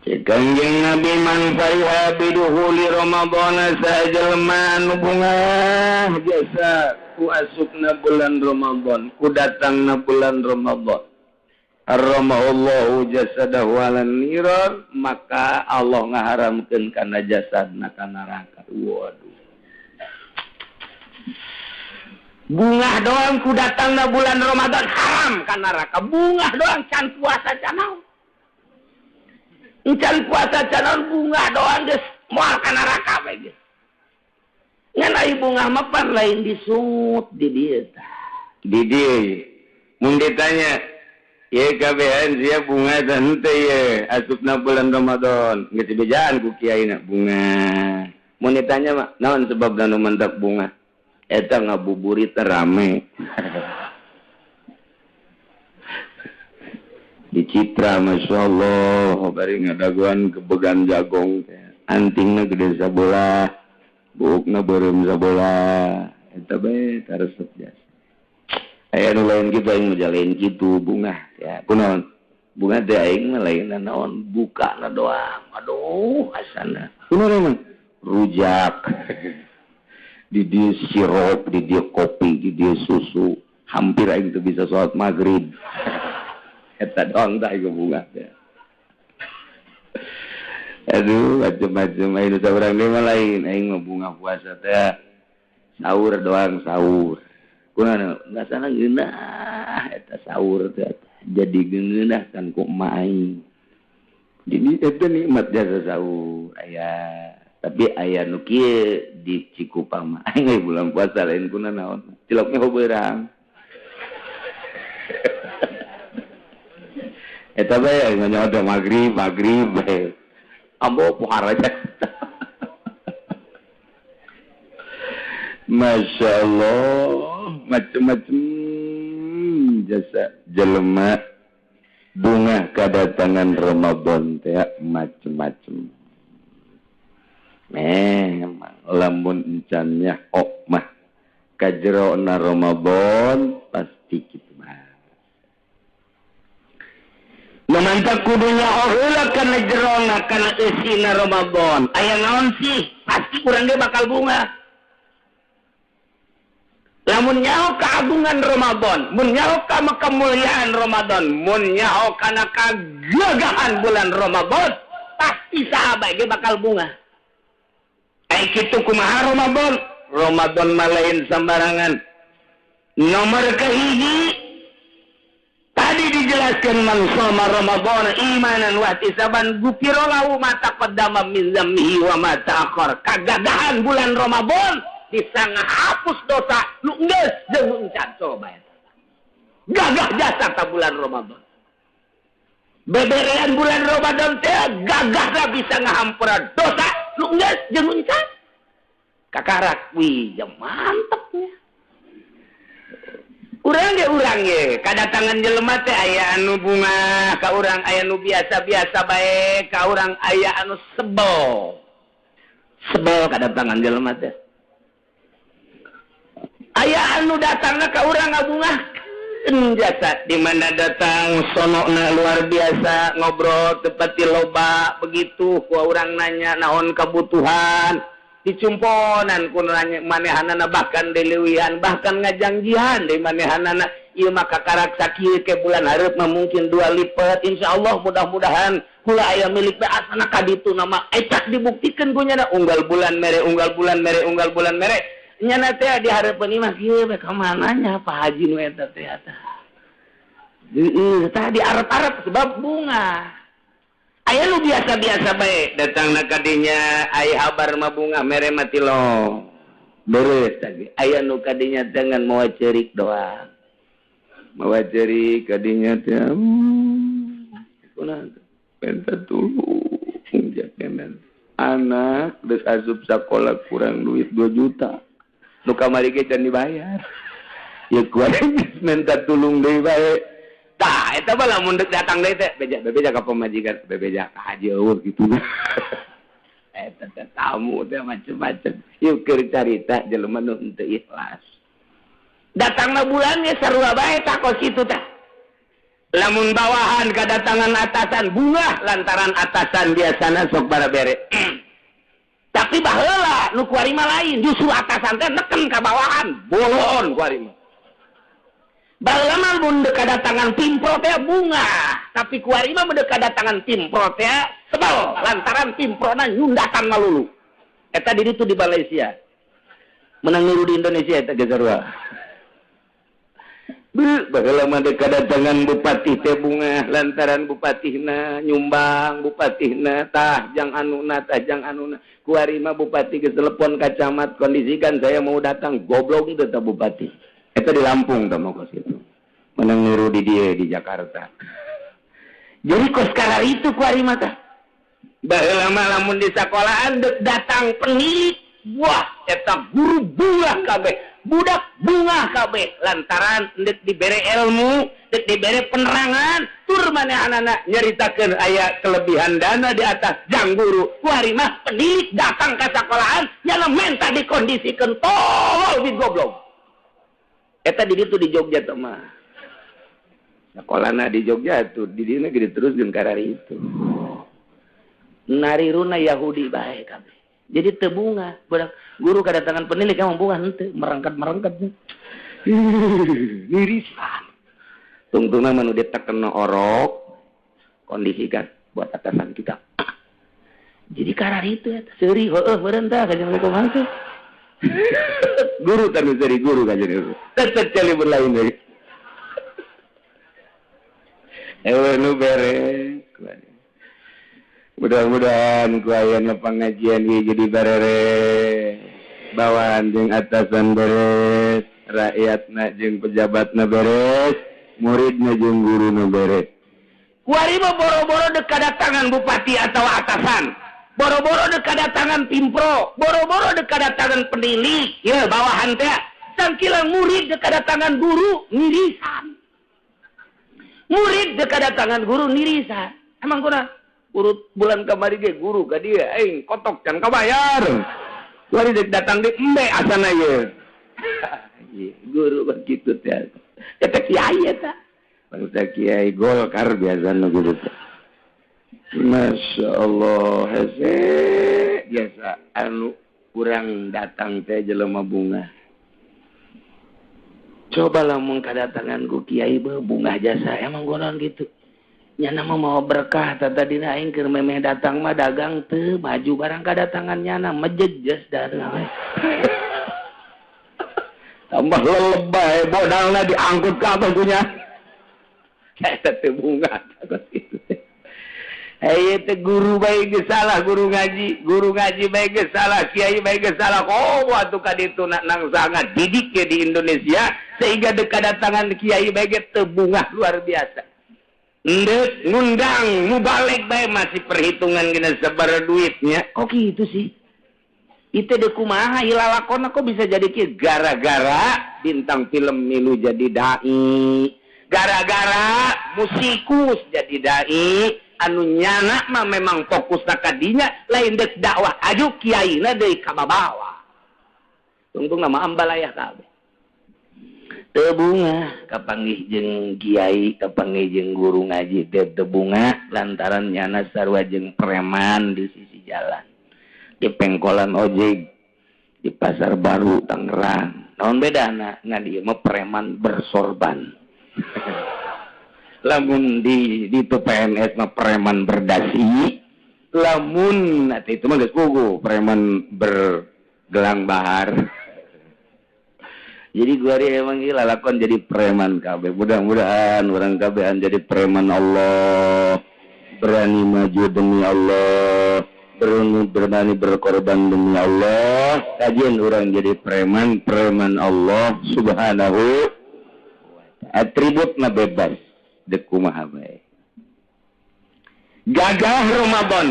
Kanjeng Nabi man fariha biduhuli Ramadhan sajelma anu bungah jasa ku asupna bulan Ramadan, ku datangna bulan Ramadan. Harramallahu jasadahu 'alan niran, maka Allah ngaharamkeun kana jasadna ka neraka. Waduh. Bungah doang ku datangna bulan Ramadan haram ka neraka. Bungah doang can puasa can naon. Can puasa can naon bungah doang geus moal ka neraka bae geus. Ngan ai bungah mah pan lain disungut di dieu tah. Di dieu mun ditanya ye kabehan sia bunga teh henteu ye asupna bulan Ramadan geus dibejaan ku kiaina bunga. Mun ditanya mah naon sebabna nu mentak bunga? Eta ngabuburit rame. Di Citra Masya Allah bari ngadaguan kebegan jagong antingna gede sabola buukna beureum sabola eta bae taresep jasa. Aya nu lain kitu aing mah lain kitu bunga ya kunaon bunga teh aing mah lain naon bukana doang aduh asana kunaon emang rujak di dieu sirup di dieu kopi di dieu susu hampir aing teu bisa salat maghrib. Eta doang tah ieu bunga teh. Aduh macem-macem aing nu urang deui mah lain aing mah bunga puasa teh sahur doang sahur. Kunaon ngasana ngeunah eta sahur teh jadi ngeunah kan ku emak aing. Jadi eta nikmat jasa sahur aya tapi aya nu kieu di Cikupang mah aing bulan puasa lain kuna naon ciloknya hobeurang. Eta bae nanya ada maghrib maghrib bae ambo pohara aja. Masya Allah macem-macem jasa jelema bunga kedatangan Ramadan teh macem-macem. Memang lamun encannya ok mah kajerona Ramadan pasti kitu mah. Memantap kudunya heula kana jerona kana eusina Ramadan. Aya naon sih? Pasti urang ge bakal bunga. Lamun nyaho keagungan Ramadan, mun nyaho ka kemuliaan Ramadan, mun nyaho kana kagagahan bulan Ramadan, pasti sahabat ge bakal bunga. Ai kitu kumaha Ramadan? Ramadan mah lain sembarangan. Nomor kahiji tadi dijelaskan man shoma Ramadan imanan wa ihtisaban gufira lahu ma taqaddama min dzambihi wa ma ta'akhkhar. Kagagahan bulan Ramadan bisa ngahapus dosa nu geus jeung nu encan coba eta. Gagah jasa ta bulan Ramadan. Beberean bulan Ramadan teh gagahna bisa ngahampura dosa nu geus jeung nu encan. Kakarak wih ya mantepnya. Urang ge kadatangan jelema teh aya anu bunga ka urang aya nu biasa-biasa bae ka urang aya anu sebel. Sebel kadatangan jelema teh. Aya anu datangna ka urang ngabungahkeun jasa di mana datang sonokna luar biasa ngobrol tepati loba begitu ku urang nanya naon kebutuhan dicumponan ku nanya manehanana bahkan dileuwihan bahkan ngajangjihan di manehanana ieu mah kakarak sakieu ke bulan hareup mah mungkin 2 lipat insyaallah mudah-mudahan kula aya milik bae asana ka ditu nama ecak dibuktikeun ku nyana unggal bulan mere unggal bulan mere unggal bulan mere nyana teh di hareupeun imah kieu bae ka mana nya Pak Haji nu eta teh eta heueuh tah di arep-arep sebab bunga. Aya nu biasa-biasa bae datangna ka dinya ai habar mah bunga mere mah tilong beres tadi aya nu ka dinya dengan mawa ceurik doang mawa ceurik ka dinya teh kunaon minta tulung jakenan anak geus asup sakola kurang duit 2 juta nu kamari ge can dibayar ya kuat minta tulung deui bae. Tah eta mah lamun deuk datang deui teh beja bebeja ka pamajikan bebeja ka haji eueuh kitu. Eta teh tamu teh macem-macem ieu keur carita jelema nu henteu ikhlas. Datangna bulan ge sarua bae tah kos kitu tah. Lamun bawahan kedatangan atasan bunga lantaran atasan biasana sok barabere. Tapi baheula nu kuari mah lain, justru atasan teh neken ka bawahan, bolon kuari mah. Baheula mah mun deuk kadatangan pimpro teh bunga, tapi kuari mah mun deuk kadatangan pimpro teh sebel lantaran pimprona nyundatan malulu. Eta di ditu di Malaysia. Menang niru di Indonesia eta geus sarua. Baheula mah deuk kadatangan bupati teh bunga lantaran bupatihna nyumbang, bupatihna tah jang anuna tah jang anuna. Kuari mah bupati geus telepon ka camat, kondisikan saya mau datang, goblok teh tah bupati. Eta di Lampung tah mah kos kitu. Menang niru di dieu di Jakarta. Jadi kos kararitu kuari mah tah. Baheula mah lamun di sakolahan deuk datang penilik, wah eta guru bunga kabeh, budak bunga kabeh lantaran deuk dibere ilmu, deuk dibere penerangan, tur manehanana nyaritakeun aya kelebihan dana di atas jang guru. Kuari mah penilik datang ka sakolahan nyana menta dikondisikeun tolol di goblok. Eta di ditu di Jogja teh mah. Sakolana di Jogja tuh di dieu gede terus jeung karari itu. Nariruna Yahudi bae kabeh. Jadi teu bunga, budak guru kedatangan penilik emang bunga henteu, merangkat-merangkat. Nirisan. Tungtungna mah nu ditekena orok, kondisikan buat atasan kita. Jadi karari itu eta seuri heueuh meureun tah kajian kumaha teh. Guru teh nu seuri guru kajian itu. Tetep celi berlain deui. Eueuh nu beres. Mudah-mudahan ku ayana pengajian ieu jadi bareres, bawahan jeung atasan beres, rakyatna jeung pejabatna beres, muridna jeung guruna beres. Kuari mah boro-boro deuk kadatangan bupati atau atasan, boro-boro deuk kadatangan pimpro, boro-boro deuk kadatangan penilik, ye bawahan teh sangkilang murid deuk kadatangan guru nirisan. Murid deuk kadatangan guru nirisan. Emang kunaon? Urut bulan kamari ge guru ka dieu aing kotok can kabayar. Kuari deuk datang di embe asana ye. Guru begitu teh. Eta kiai eta. Bangsa kiai Golkar biasana guru teh. Masya Allah hese biasa anu kurang datang teh jelema bunga. Coba lamun kadatangan ku kiai beuh bunga jasa emang gonon gitu. Nyana mah mau berkah tata dina aing keur memeh datang mah dagang teu maju barang kadatangan nyana mejejes dagang. Tambah lelebay bodalna diangkut ka abah punya. Eta teh bunga kos kitu teh. Aya teh guru bae geus salah guru ngaji bae geus salah, kiai bae geus salah. Oh atuh ka ditu nang sangat didik ye di Indonesia sehingga deuk kadatangan kiai bae ge teu bungah luar biasa. Ndek ngundang mubalik bae masih perhitungan gina sabar duitnya. Kok gitu sih? Itu deh kumaha ilalakona kok bisa jadi kieu gara-gara bintang film milu jadi dai, gara-gara musikus jadi dai, anu nyana mah memang fokus kadinya lain dek dakwah aju kiaina deui ka babawa. Tungtung nama ambalayah kabeh. Teu bunga kapanggih jeung kiai, kapanggih jeung guru ngaji teh teu bunga lantaran nyana sarua jeung preman di sisi jalan, di pengkolan ojek, di pasar baru Tangerang. Naon bedana? Ngan ieu mah preman bersorban. Lamun di itu PNS mah preman berdasi, lamun itu mah geus puguh preman bergelang bahar. Jadi gua hari emang gila lakon jadi preman kabeh. Mudah-mudahan orang kabehan jadi preman Allah, berani maju demi Allah, berani berkorban demi Allah. Kajian orang jadi preman, preman Allah Subhanahu wa ta'ala. Atributna bebas dek kumaha bae. Gagah Ramadan.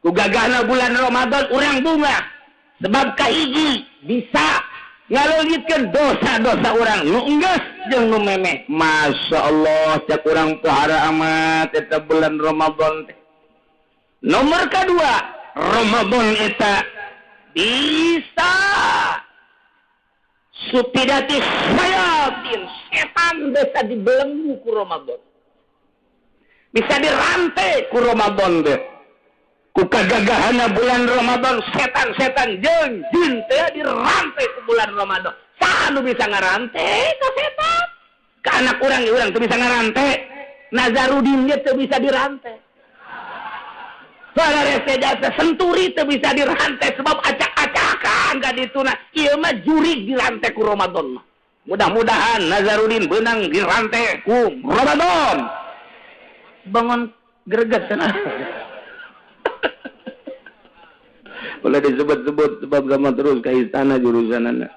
Ku gagahna bulan Ramadan urang bunga. Sebab kahiji bisa ngaleuwitkeun dosa-dosa urang nu enggeus jeung nu memeh. Masya Allah cek urang pohara amat eta bulan Ramadan teh. Nomor kedua, Ramadan eta bisa supidati sayatin setan bisa dibelenggu ku Ramadan. Bisa dirantai ku Ramadan teh. Ku kagagahana bulan Ramadan setan-setan jeung jin teh dirantai ku bulan Ramadan. Saha nu bisa ngarantai ka setan? Ka anak urang ge urang teu bisa ngarantai. Nazarudin ge teu bisa dirantai. Para jasa senturi teu bisa dirantai sebab acak-acakan ka dituna. Ieu mah jurig dirantai ku Ramadan. Mudah-mudahan Nazarudin beunang dirantai ku Ramadan. Bangun greget cenah. Boleh disebut-sebut sebab sama terus ke istana jurusanana.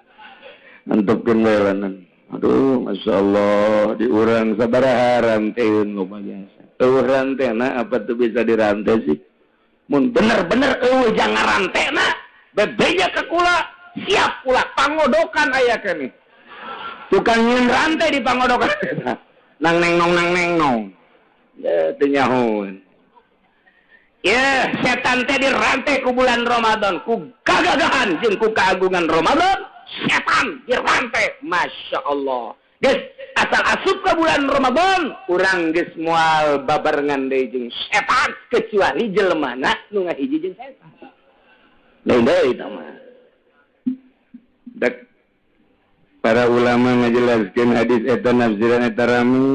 Antepkeun bae lanan. Aduh, masyaallah diurang sabaraha ranteun loba jasa. Eueuh rantena apa tuh bisa dirantai sih? Mun bener-bener eueuh jangan rantena, bebeja ke kula, siap kula pangodokan aya keneh. Tukang nyeun rantai di pangodokan. Nang neng nong nang neng nong. Ya teu nyahoeun. Ya, setan teh dirantai ku bulan Ramadan, ku kagagahan jeung ku keagungan Ramadan, setan dirantai. Masya Allah. Geus asal asup ke bulan Ramadan, urang geus moal babarengan deui jeung setan kecuali jelemana nu ngahiji jeung setan. Lain deui eta mah. Dek para ulama ngajelaskeun hadis eta nafsiran eta rame.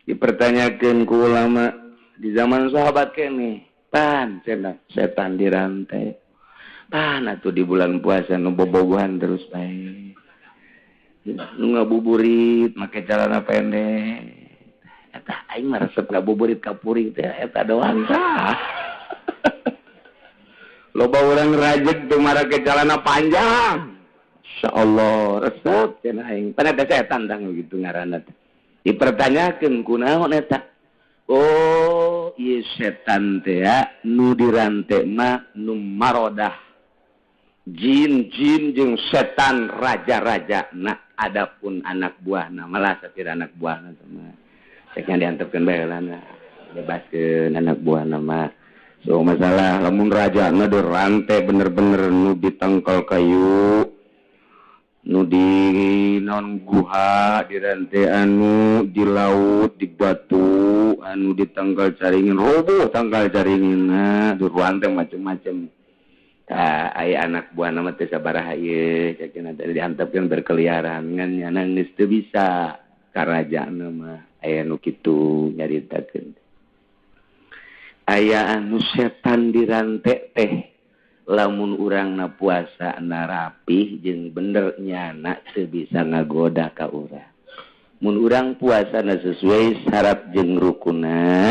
Dipertanyakeun ku ulama di zaman sahabat keneh, pan cenah setan dirantai. Pan atuh di bulan puasa nu bobogohan terus bae. Nu ngabuburit make celana pendek. Eta aing mah resep ngabuburit ka puring teh eta doang tah. Loba urang rajeg teu marake celana panjang. Insyaallah resep cenah aing. Pan eta setan tah gitu ngaranna teh. Dipertanyakeun kunaon eta? Oh, ieu setan teh nu dirante mah nu marodah. Jin-jin jeung setan raja-raja. Nah, adapun anak buahna malah sapir anak buahna mah. Ceknya diantepkeun bae lana. Bebaskeun anak buahna mah. So masalah lamun rajana dirante bener-bener nu ditangkal kayu, nu di non guha dirante anu di laut di batu anu ditangkal caringin roboh tangkal caringinna dirante macem-macem. Tah aya anak buah nama teh sabaraha ieu cenah teh diantepkeun berkeliaran ngan nyana geus teu bisa karajaanna mah aya nu kitu nyaritakeun. Aya anu setan dirante teh lamun urangna puasa na rapih jeung bener nyana teu bisa ngagoda ka urang. Mun urang puasana sesuai syarat jeung rukunna,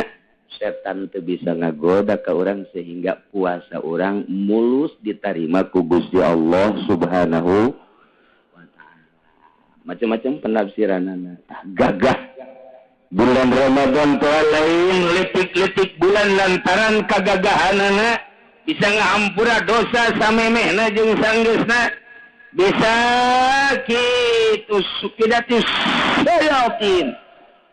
setan teu bisa ngagoda ka urang sehingga puasa urang mulus diterima ku Gusti Allah Subhanahu wa taala. Macam-macam penafsiranana. Tah gagah bulan Ramadan teh lain letik-letik bulan lantaran kagagahanana bisa ngahampura dosa samemehna jeung sanggeusna, bisa kitu sukidatis sayatin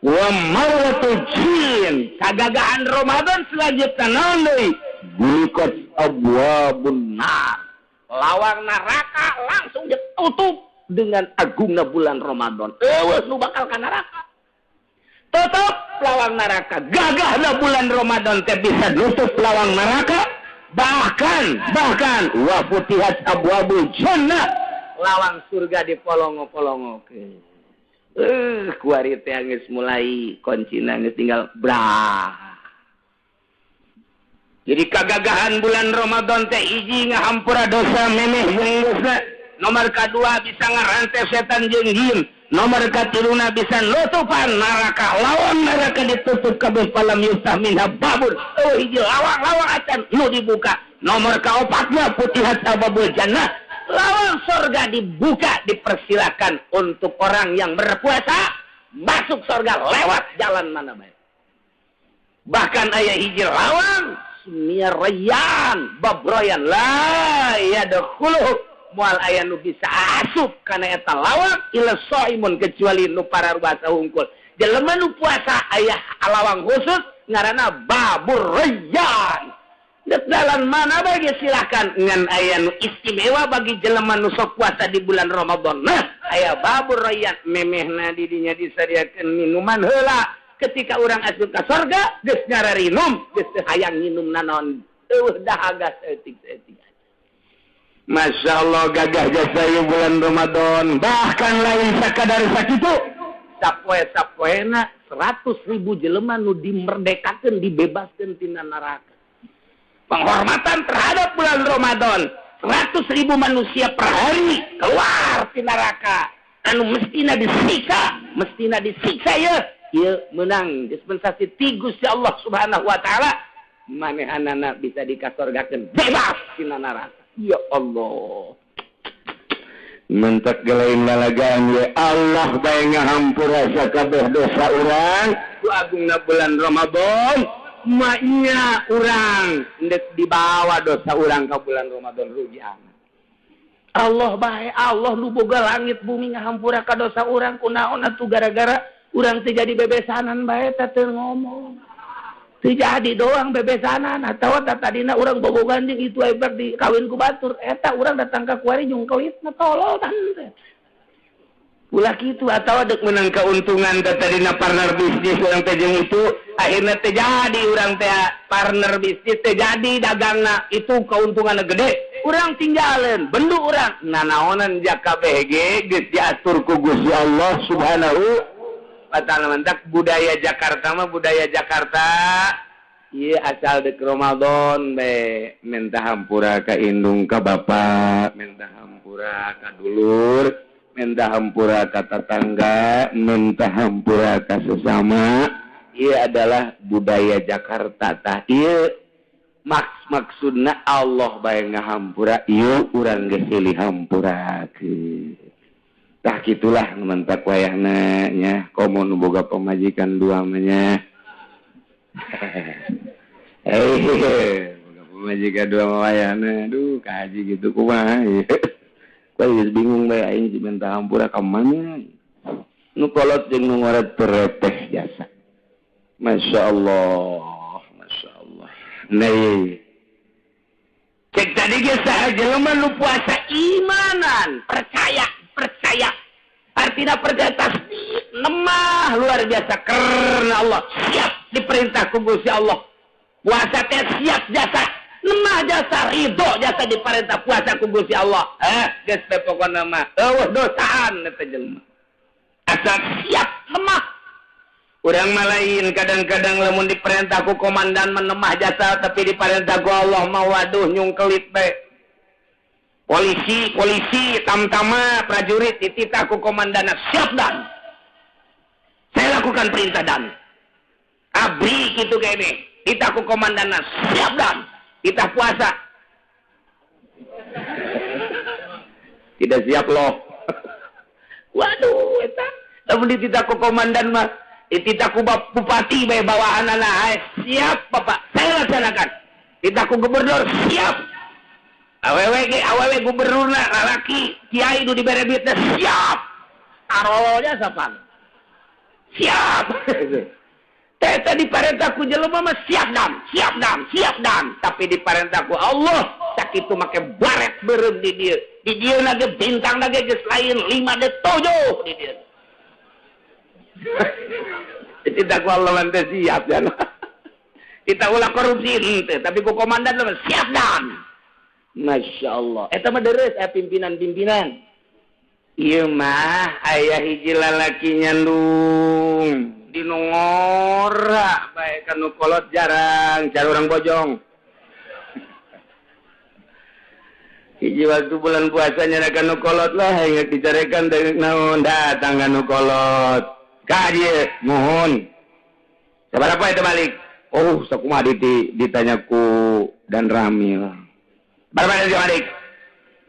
wa marwatu jin. Kagagahan Ramadan selanjutnya naon deui? Bulikat abwabun nar, lawang neraka langsung ditutup dengan agungna bulan Ramadan. Eueuh nu bakal ka neraka, tutup lawang neraka. Gagahna bulan Ramadan teh bisa nutup lawang neraka. Bahkan wa futihat abwabul jannah, lawang surga dipolongo-polongokeun. Kuari teh geus mulai kuncina geus tinggal brah. Jadi kagagahan bulan Ramadan teh hiji ngahampura dosa memeh jeung geusna, nomor kadua bisa ngarante setan jeung jin, nomor katiluna bisa nutupan neraka, lawang neraka ditutup kabeh falam yuftah minha babun. Oh hiji lawang-lawang acan nu dibuka. Nomor kaopatna putihat abwabul jannah, lawang surga dibuka, dipersilakan untuk orang yang berpuasa masuk surga lewat jalan mana baik. Bahkan aya hiji lawang sumia rayyan babroyan la yadkhuluhu, moal aya nu bisa asup kana eta lawang ila shaimun kecuali nu pararuasa hungkul. Jelema nu puasa aya lawang khusus ngaranna babur rayyan. Jalan mana bagi silakan ngan aya nu istimewa bagi jelema nu sok puasa di bulan Ramadan. Nah, aya babur rayyan memehna di dinya disadiakeun minuman heula. Ketika urang asup ka sorga geus ngararinum, geus teu hayang nginum naon, eueuh dahaga saeutik-saeutik. Masya Allah gagah jasa ieu bulan Ramadan. Bahkan lain sakadar sakitu, sapoe-sapoena 100.000 jelema nu dimerdekakeun, dibebaskeun tina neraka. Penghormatan terhadap bulan Ramadan, 100.000 manusia per hari keluar ti neraka. Anu mestina disiksa, mestina disiksa ya. Ieu menang dispensasi ti Gusti Allah Subhanahu wa taala, manehanana bisa dikasorgakeun bebas tina neraka. Ya Allah. Mentak gelain lalagaan ya Allah bae ngahampura sakabeh dosa urang. Ku agungna bulan Ramadan, maknya urang ndek dibawa dosa urang ka bulan Ramadan rugi amat. Allah bae, Allah nu boga langit bumi ngahampura ka dosa urang, kunaon atuh gara-gara urang teu jadi bebesanan bae teh teu ngomong. Teu jadi doang bebesanan atawa tadina urang bobogan jeung itu hebat di kawin ku batur eta urang datang ka kuari jeung kawitna tolol tan teh. Ulah kitu atawa deuk meunang keuntungan teh tadina partner bisnis urang teh jeung itu akhirna teh jadi urang teh partner bisnis teh jadi dagangna itu keuntunganna gede urang tinggalin bendu urang nanaonan jaka BG geus diatur ku Gusti Allah Subhanahu wa ta'ala. Mentak budaya Jakarta mah budaya Jakarta ieu asal deuk Ramadan be minta hampura ka indung ka bapak, minta hampura ka dulur, minta hampura ka tetangga, minta hampura ka sesama. Ieu adalah budaya Jakarta tah ieu maksudna Allah bae ngahampura ieu urang geus silih hampurakeun. Tah kitulah mentak wayahna nya komo nu boga pamajikan dua mah nya. Boga pamajikan dua mah wayahna aduh kahaji gitu kumaha ieu. Kuai geus bingung bae aing si minta hampura ka mana. Nu kolot jeung nu ngoret tereteh jasa. Masya Allah, Masya Allah. Nah, cek tadi geus saha jelema nu puasa imanan, percaya, percaya. Artinya percaya tasdik, nemah luar biasa karena Allah. Siap diperintah ku Gusti Allah. Puasa teh siap jasa, nemah jasa, ridho jasa diperintah puasa ku Gusti Allah. Geus teh pokona mah eueuh dosaan eta jelema. Asal siap nemah. Urang mah lain kadang-kadang lamun diperintah ku komandan menemah jasa tapi diperintah ku Allah mah waduh nyungkelit bae. Polisi, polisi, tamtama, prajurit dititah ku komandan siap dan. Saya lakukan perintah dan. Abri kitu kene, dititah ku komandan siap dan. Dititah puasa. Tidak siap loh. Waduh eta lamun dititah ku komandan mah dititah ku bupati bae bawahanana, siap bapak, saya laksanakan. Dititah ku gubernur siap. Awewe ge awewe gubernurna lalaki, kiai nu dibere duitna siap. Tarolnya sapan. Siap. Teh tadi diparentah ku jelema mah siap dam, siap dam, siap dam. Tapi diparentah ku Allah sakitu make baret beureum di dieu. Di dieu na ge bintang na ge geus lain 5 de 7 di dieu. Tidak ku Allah mah teh siap ya. Kita ulah korupsi henteu, tapi ku komandan mah siap dam. Masya Allah. Eta mah deres pimpinan-pimpinan. Ieu mah aya hiji lalaki nyandung di nu ngora bae ka nu kolot jarang cari urang bojong. Hiji waktu bulan puasa nyana ka nu kolot lah ingat dicarekan dari naon datang ka nu kolot. Ka dieu muhun. Sabaraha eta balik? Oh, sakumaha ditanya ku dan Ramil. Berapa itu balik?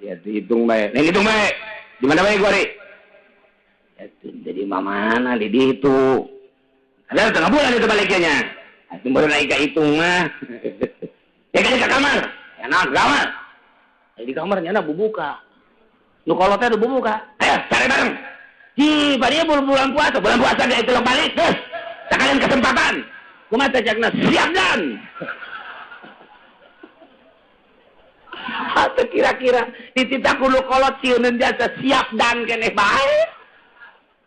Ya dihitung bae. Nih hitung bae. Di mana bae gua, Ri? Ya jadi mana di dihitung. Ada setengah bulan itu baliknya. Atuh baru naik ke hitung mah. Ya kan ke kamar. Ya nah, ke kamar. Ya, di kamarnya na bubuka. Nu kolot teh bubuka. Ayo cari bareng. Hi, bari bulan puasa, bulan puasa ge itu balik terus. Sekalian kesempatan. Kumaha teh cakna siap dan. Atau kira-kira dititah ku nu kolot sieuneun jasa siap dan keneh bae.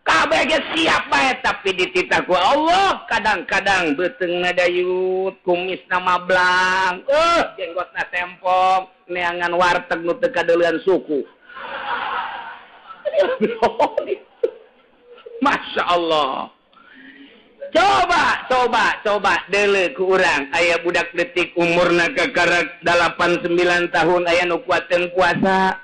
Kabeh ge siap bae tapi dititah ku Allah kadang-kadang beuteungna dayut, kumisna mablang, jenggotna tempong, neangan warteg nu teu kadeulean suku. Masya Allah. Coba deuleu ku urang aya budak detik umurna kakarek 8 9 tahun aya nu kuateun puasa.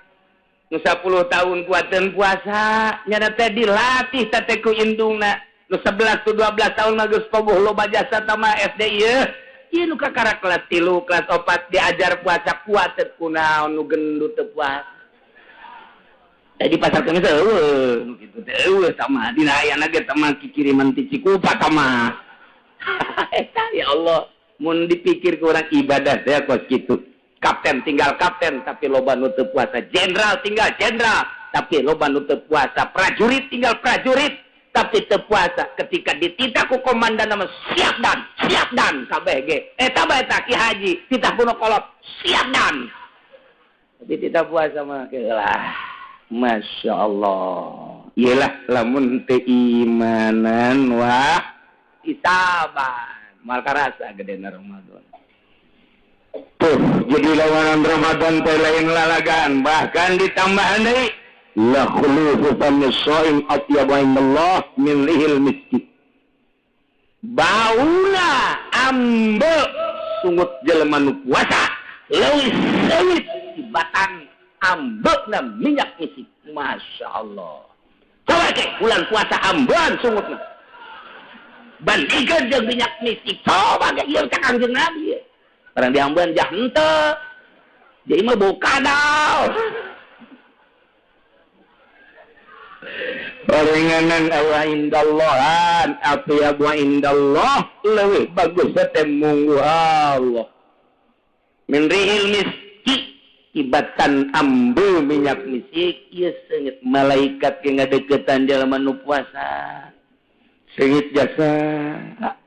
Nu 10 tahun kuateun puasa, nyana teh dilatih teh ku indungna. Nu 11 tu 12 tahun mah geus pogoh loba jasa tama SD ieu. Ieu nu kakara kelas 3, kelas 4 diajar puasa kuateun kunaon nu gendut teu puasa. Di pasar kemis eueuh nu kitu teh eueuh tama dina ayana ge tama kikiriman ti Cikupa tama. Eta ya Allah, mun dipikir ku urang ibadah teh kos kitu. Kapten tinggal kapten tapi loba nu teu puasa, jenderal tinggal jenderal tapi loba nu teu puasa, prajurit tinggal prajurit tapi teu puasa. Ketika dititah ku komandan nama siap dan kabeh ge. Eta bae eta Ki Haji titah ku nu kolot siap dan. Tapi titah puasa mah keulah. Masya Allah. Iyalah lamun teu imanan wah isaban mal karasa gedena Ramadan. Tuh jadi lawanan Ramadan teh lain lalagaan, bahkan ditambahan deui la khulufu famis shaim atyabu indallah min rihil miski. Bauna ambe sungut jelema nu puasa leuwih seungit tibatan ambekna minyak misik. Masya Allah. Coba ke bulan puasa ambean sungutna bandingkeun jeung minyak misik. Coba ke ieu cak Kangjeng Nabi. Barang diambean jah henteu. Jadi mah bau kadal. Barenganan awa indallahan atyabu indallah leuwih bagus teh munggu Allah. Min rihil miski ibatan ambe minyak misik ieu seungit malaikat ge ngadeukeutan jalma nu puasa. Seungit jasa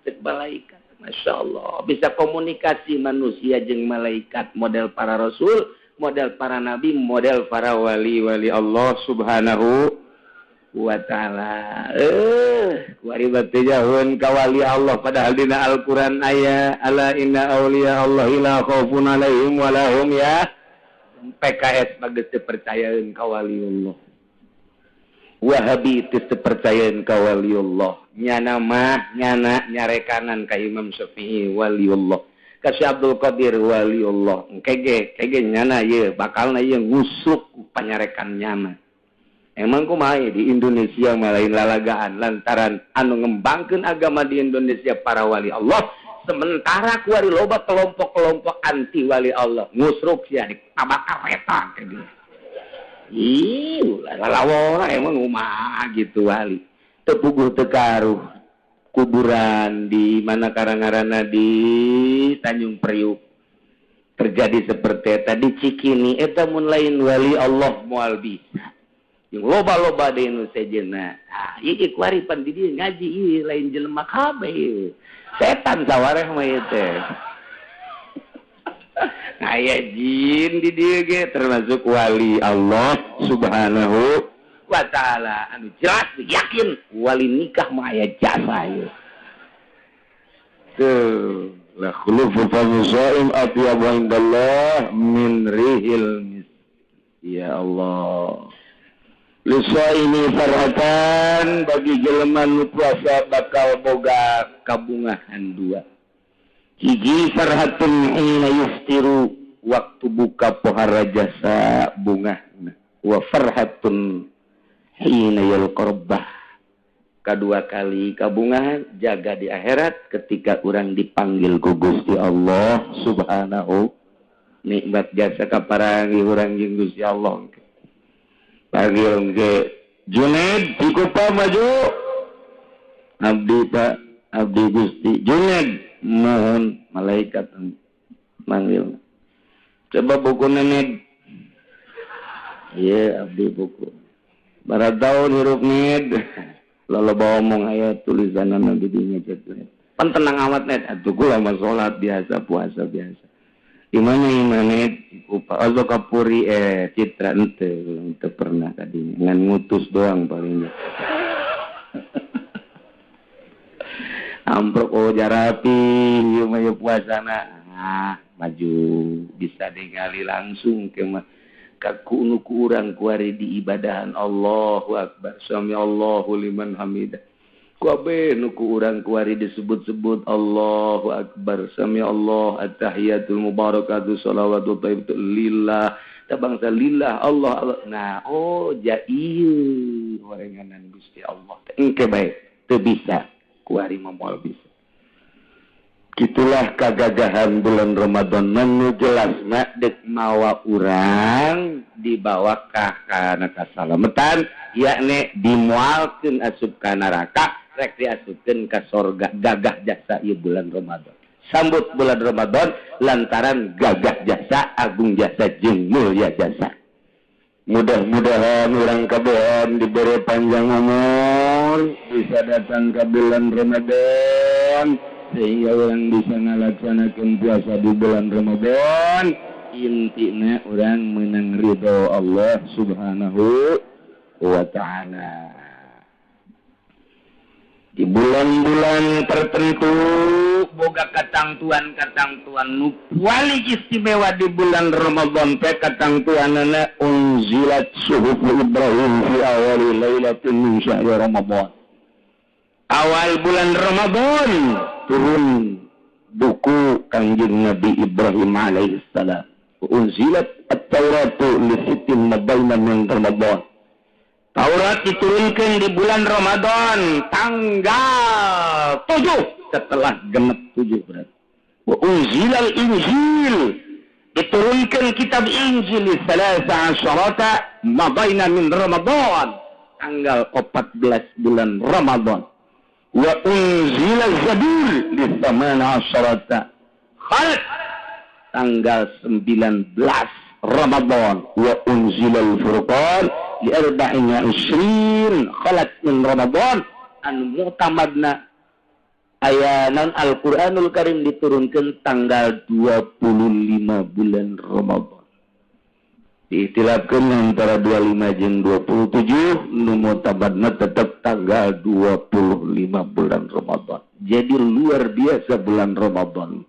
cek malaikat. Masya Allah, bisa komunikasi manusia jeung malaikat, model para rasul, model para nabi, model para wali-wali Allah subhanahu wa ta'ala. Kuari batu jahun ka wali Allah padahal dina Al-Quran aya ala inna awliya Allah la khaufun alaihim wa lahum ya. PKS bagus teu percayaeun ka wali Allah. Wahabi teu percayaeun ka waliullah. Nyana mah nyana nyarekanan ka Imam Syafi'i waliullah. Ka Syekh Abdul Qadir waliullah. Kege kege nyana ieu bakalna ieu ngusuk panyarekan nyana. Emang kumaha di Indonesia mah lain lalagaan lantaran anu ngembangkeun agama di Indonesia para wali Allah, sementara kuari loba kelompok-kelompok anti wali Allah ngusruk sia ditabak kareta kege. Ih, lalawora emang kumaha gitu wali. Teu puguh teu karuh kuburan di mana karangarana di Tanjung Priuk terjadi seperti eta di Cikini eta mun lain wali Allah moal bisa. Jeung loba-loba deui nu sejenna. Ah, ieu kuari pan di dieu ngaji ieu lain jelema kabeh ieu. Setan sawareh mah ieu teh. Aya jin di dieu ge termasuk wali Allah subhanahu wa ta'ala anu jelas yakin wali nikah mah aya jasa ieu. Tuh la khulufu fami shaim atyabu indallah min rihil mis. Ya Allah. Lisaimi farhatan bagi jelema nu puasa bakal boga kabungahan dua. Hiji farhatun hina yuftiru waktu buka pohara jasa bungahna, wa farhatun hina yalqa rabbah. Kedua kali kabungahan jaga di akhirat ketika urang dipanggil ku Gusti Allah subhanahu. Nikmat jasa kaparangi urang jeung Gusti Allah. Panggil ke Junaid Cikupa maju. Abdi Pak, abdi Gusti Junaid mohon malaikat manggil. Coba buku nenek. Iya abdi buku. Barat tahun hirup ned. Lalu bawa omong aya tulisan nabi dinya cetu. Pan tenang amat net. Atuh kula mah salat biasa, puasa biasa. Imana imane Cikupa ozo kapuri citra ente pernah tadinya ngan ngutus doang palingnya. Amprok, oh jarapi ieu mah puasana. Ah, maju bisa ningali langsung ke mah kaku nu ku urang kuari di ibadahan. Allahu akbar, sami Allahu liman hamidah. Kabeh nu ku urang kuari disebut-sebut Allahu akbar, sami Allah, at-tahiyatul mubarakatuh, salawatu thayyibatu lillah, ta bangsa lillah Allah Allah. Nah, oh ja ieu orenganan Gusti Allah teh engke bae teu bisa kuari mah, moal bisa. Gitulah kagagahan bulan Ramadan. Nu jelas mah dek mawa urang dibawa ka kana kasalametan, yakni dimualkeun asup ka neraka rek diasupkeun ka sorga. Gagah jasa ieu bulan Ramadan. Sambut bulan Ramadan lantaran gagah jasa, agung jasa, jeung mulia jasa. Mudah-mudahan urang kabehan diberi panjang umur, bisa datang ke bulan Ramadan sehingga orang bisa ngalaksanakan puasa di bulan Ramadan. Intinya orang menang ridho Allah Subhanahu wa Ta'ala. Di bulan-bulan tertentu boga katangtuan-katangtuan nu paling istimewa. Di bulan Ramadan teh katangtuanana unzilat suhuf Ibrahim fi awali lailatin min syahri Ramadan. Awal bulan Ramadan turun buku Kangjeng Nabi Ibrahim alaihissalam. Unzilat at-Tauratu li sittin mabaina min Ramadan. Taurat diturunkan di bulan Ramadan tanggal 7, setelah genep 7 berarti. Wa unzilal Injil, diturunkan kitab Injil salasa asyarata mabaina min Ramadan, tanggal 14 bulan Ramadan. Wa unzila Zabur li thamana asyarata khalq, tanggal 19 Ramadan. Wa unzilal Furqan li arba'in wa isrin khalat min Ramadan. Anu mu'tamadna aya non Al-Qur'anul Karim diturunkan tanggal 25 bulan Ramadan. Diikhtilafkeun antara 25 jeung 27, nu mu'tamadna tetap tanggal 25 bulan Ramadan. Jadi luar biasa bulan Ramadan.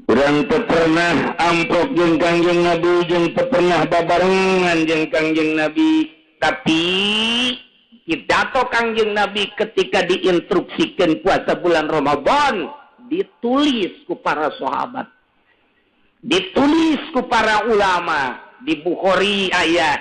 Urang teu pernah amprok jeung Kangjeng Nabi, jeung teu pernah babarengan jeung Kangjeng Nabi, tapi pidato Kangjeng Nabi ketika diinstruksikan puasa bulan Ramadan ditulis ku para sahabat, ditulis ku para ulama. Di Bukhari aya,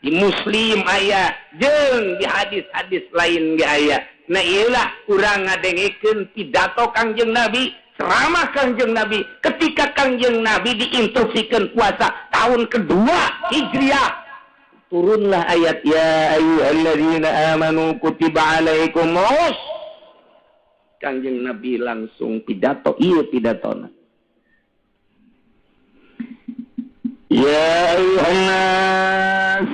di Muslim aya, jeung di hadis-hadis lain ge aya. Nah, ieulah urang ngadengekeun pidato Kangjeng Nabi, ceramah Kangjeng Nabi ketika Kangjeng Nabi diinstruksikan puasa tahun kedua Hijriah. Turunlah ayat ya ayyuhalladzina amanu kutiba alaikumus. Kangjeng Nabi langsung pidato, ieu pidatona. Ya ayyuhan nas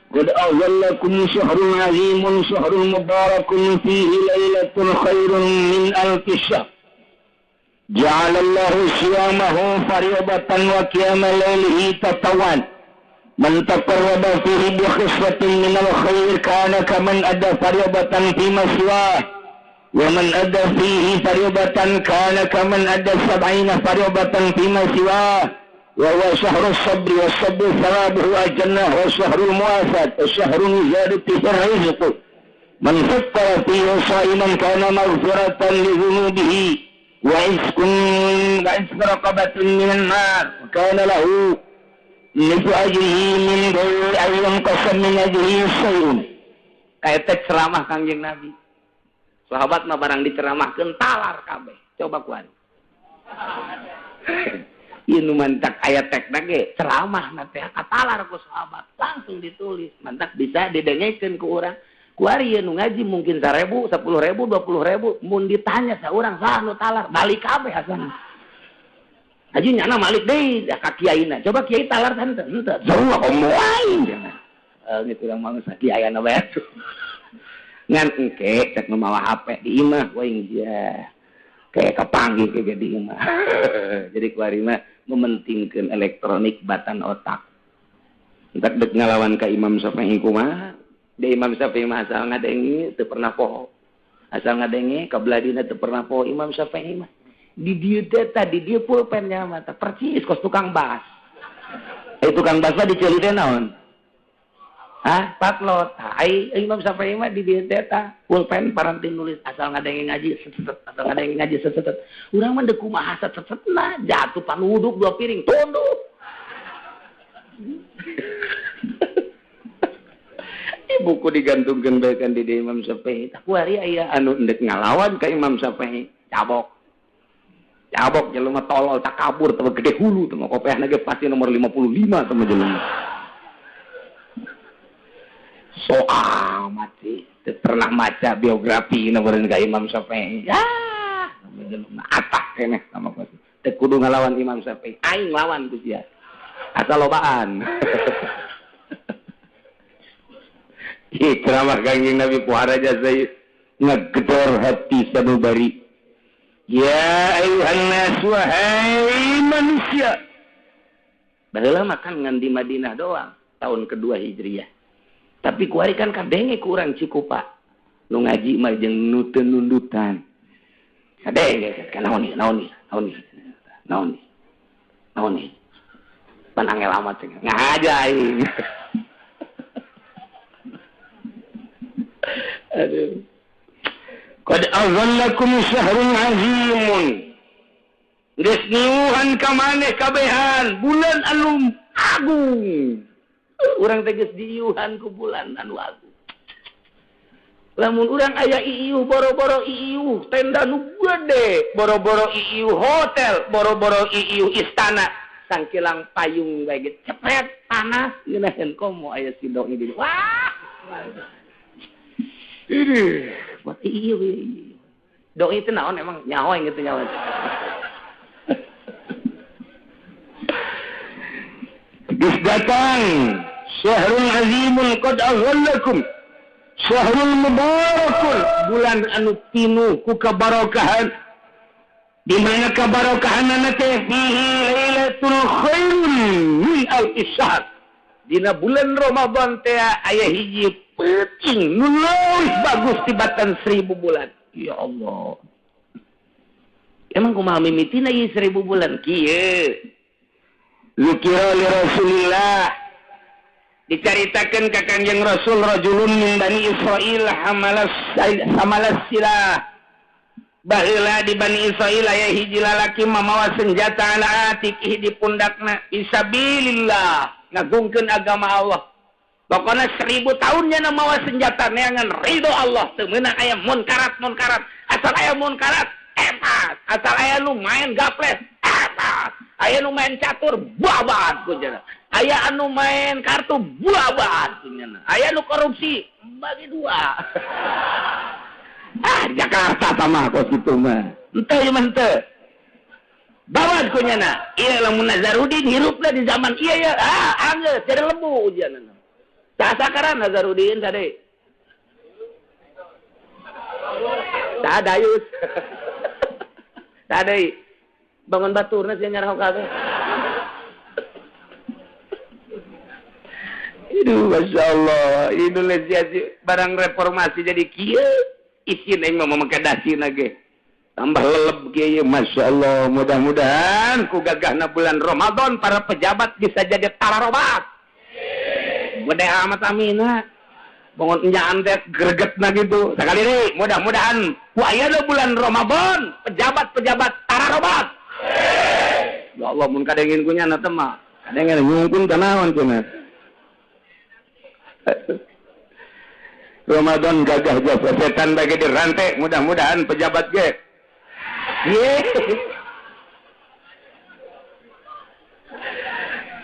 qad azallakum syahrun azimun syahrun mubarakun fihi lailatun khairun min alfi syahr. Ja'alallahu siyamahu fariidatan wa qiyama lailihi tatawwan. Man taqarraba fihi bi khislatin minal khair kana kaman adda fariidatan fi ma siwah. Wa man adda fihi fariidatan kana kaman adda sab'ina fariidatan fi ma siwah. Wa huwa syahrus sabri was sabru thawabuhu al-jannah wa syahrul muwafat wa syahrul ziyadati fil rizq. Man fattara fihi sha'iman kana maghfiratan li dhunubihi wa izkun wa izku raqabatin minan nar wa kana lahu mithlu ajrihi min ghairi an yanqasa min ajrihi syai'un. Eta ceramah Kangjeng Nabi. Sahabat mah barang diceramahkeun talar kabeh. Coba kuari. Ieu nu mantak aya tekna ge ceramah na teh katalar ku sahabat, langsung ditulis. Mantak bisa didengekeun ku urang. Kuari ieu nu ngaji mungkin 1000, 10.000, 20.000, mun ditanya saurang saha nu talar, balik kabeh asana. Haji nyana malik deui ka kiaina. Coba kiai talar teh henteu. Sarua komo aing. Geus urang mah geus kiai anu bae. Ngan engke cek nu mawa HP di imah we ya. Kayak kepanggih ke di imah. Jadi kuari mah mementingkeun elektronik batan otak. Entak dek ngalawan ka Imam Syafi'i kumaha? Di Imam Syafi'i mah asal ngadenge teu pernah poho. Asal ngadenge ka beladina teu pernah poho Imam Syafi'i mah. Di dieu teh tadi dieu pulpennya mah tah percis kos tukang bas. Tukang bas mah diceuli teh naon? Hah, patlot. Ai Imam Syafi'i mah di dieu teh tah pulpen paranti nulis asal ngadenge ngaji set asal ngadenge ngaji set. Urang mah deuk kumaha set setna jatuh panuduk 2 piring tunduk. Buku digantungkeun bae kan di Imam Syafi'i. Tah kuari aya anu endek ngalawan ka Imam Syafi'i, cabok. Cabok jelema tolol takabur teh gede hulu teh kopeahna ge pasti nomor 55 teh jelema. So amat sih, teu pernah maca biografi nomor ka Imam Syafi'i. Ah, jelema atak keneh sama kos. Teu kudu ngalawan Imam Syafi'i, aing lawan ku sia. Asal lobaan. Ceramah Kangjeng Nabi puhara jasa ngegedor hati sanubari. Ya ayuhan nas, wahai manusia. Baheula makan ngan di Madinah doang tahun kedua Hijriah. Tapi kuari kan kadenge ku urang Cikupa. Nu ngaji mah jeung nu teu nundutan. Kadenge kan naon ieu, naon ieu, naon ieu. Naon ieu. Naon ieu. Pan angel amat cenah. Ngaja aing. Aduh. Qad azallakum syahrun azimun. Geus niuhan ka maneh kabehan bulan anu agung. Urang teh geus diiuhan ku bulan anu agung. Lamun urang aya iiuh boro-boro iiuh tenda nu gede, boro-boro iiuh hotel, boro-boro iiuh istana, sangkilang payung bae ge cepet panas ngeunaheun komo aya sidok di dieu. Wah. Ini buat iya. Doi itu naon emang nyawa yang gitu nyawa. Geus datang syahrul azimun qad azallakum syahrul mubarakun, bulan anu pinuh ku kabarokahan. Di mana kabarokahanana teh fihi lailatul khairun min alfi syahr. Dina bulan Ramadan teh aya hiji peuting nu leuwih bagus tibatan 1000 bulan. Ya Allah. Emang kumaha mimitina ieu 1000 bulan kieu? Zikira li Rasulillah. Dicaritakeun ka Kangjeng Rasul rajulun min Bani Israil hamalas silah. Baheula di Bani Israil aya hiji lalaki mamawa senjata ala atiqih di pundakna fisabilillah, ngagungkeun agama Allah. Pokoknya 1000 tahunnya mawa senjata neangan ridho Allah. Teu meunang aya munkarat munkarat. Asal aya munkarat epas. Asal aya nu main gaples epas. Aya nu main catur babat kunyana. Aya anu main kartu babat kunyana. Aya nu korupsi bagi dua. Ah di Jakarta sama kos kitu mah. Henteu ieu mah henteu. Babat kunyana. Ieu lamun Nazarudin hirupna di zaman ieu ya. Ah anggeus jadi lembu ujianna. Sakaran Nazarudin tadi. Tadayus. Tadi bangun baturna sia nyarah kabeh. Aduh, Masya Allah, Indonesia barang reformasi jadi kieu isin aing mah make dasina ge. Tambah leleb kieu, Masya Allah, mudah-mudahan ku gagahna bulan Ramadan para pejabat bisa jadi tararobat. Gede amat amina. Bangun enyaan teh gregetna gitu. Sekali deui mudah-mudahan ku ayeuna bulan Ramadan pejabat-pejabat tararobat. Ya Allah mun kadengin ku nyana teh mah. Kadengin nyungkun ka naon cenah. Ramadan gagah jasa setan bagi dirantai, mudah-mudahan pejabat ge.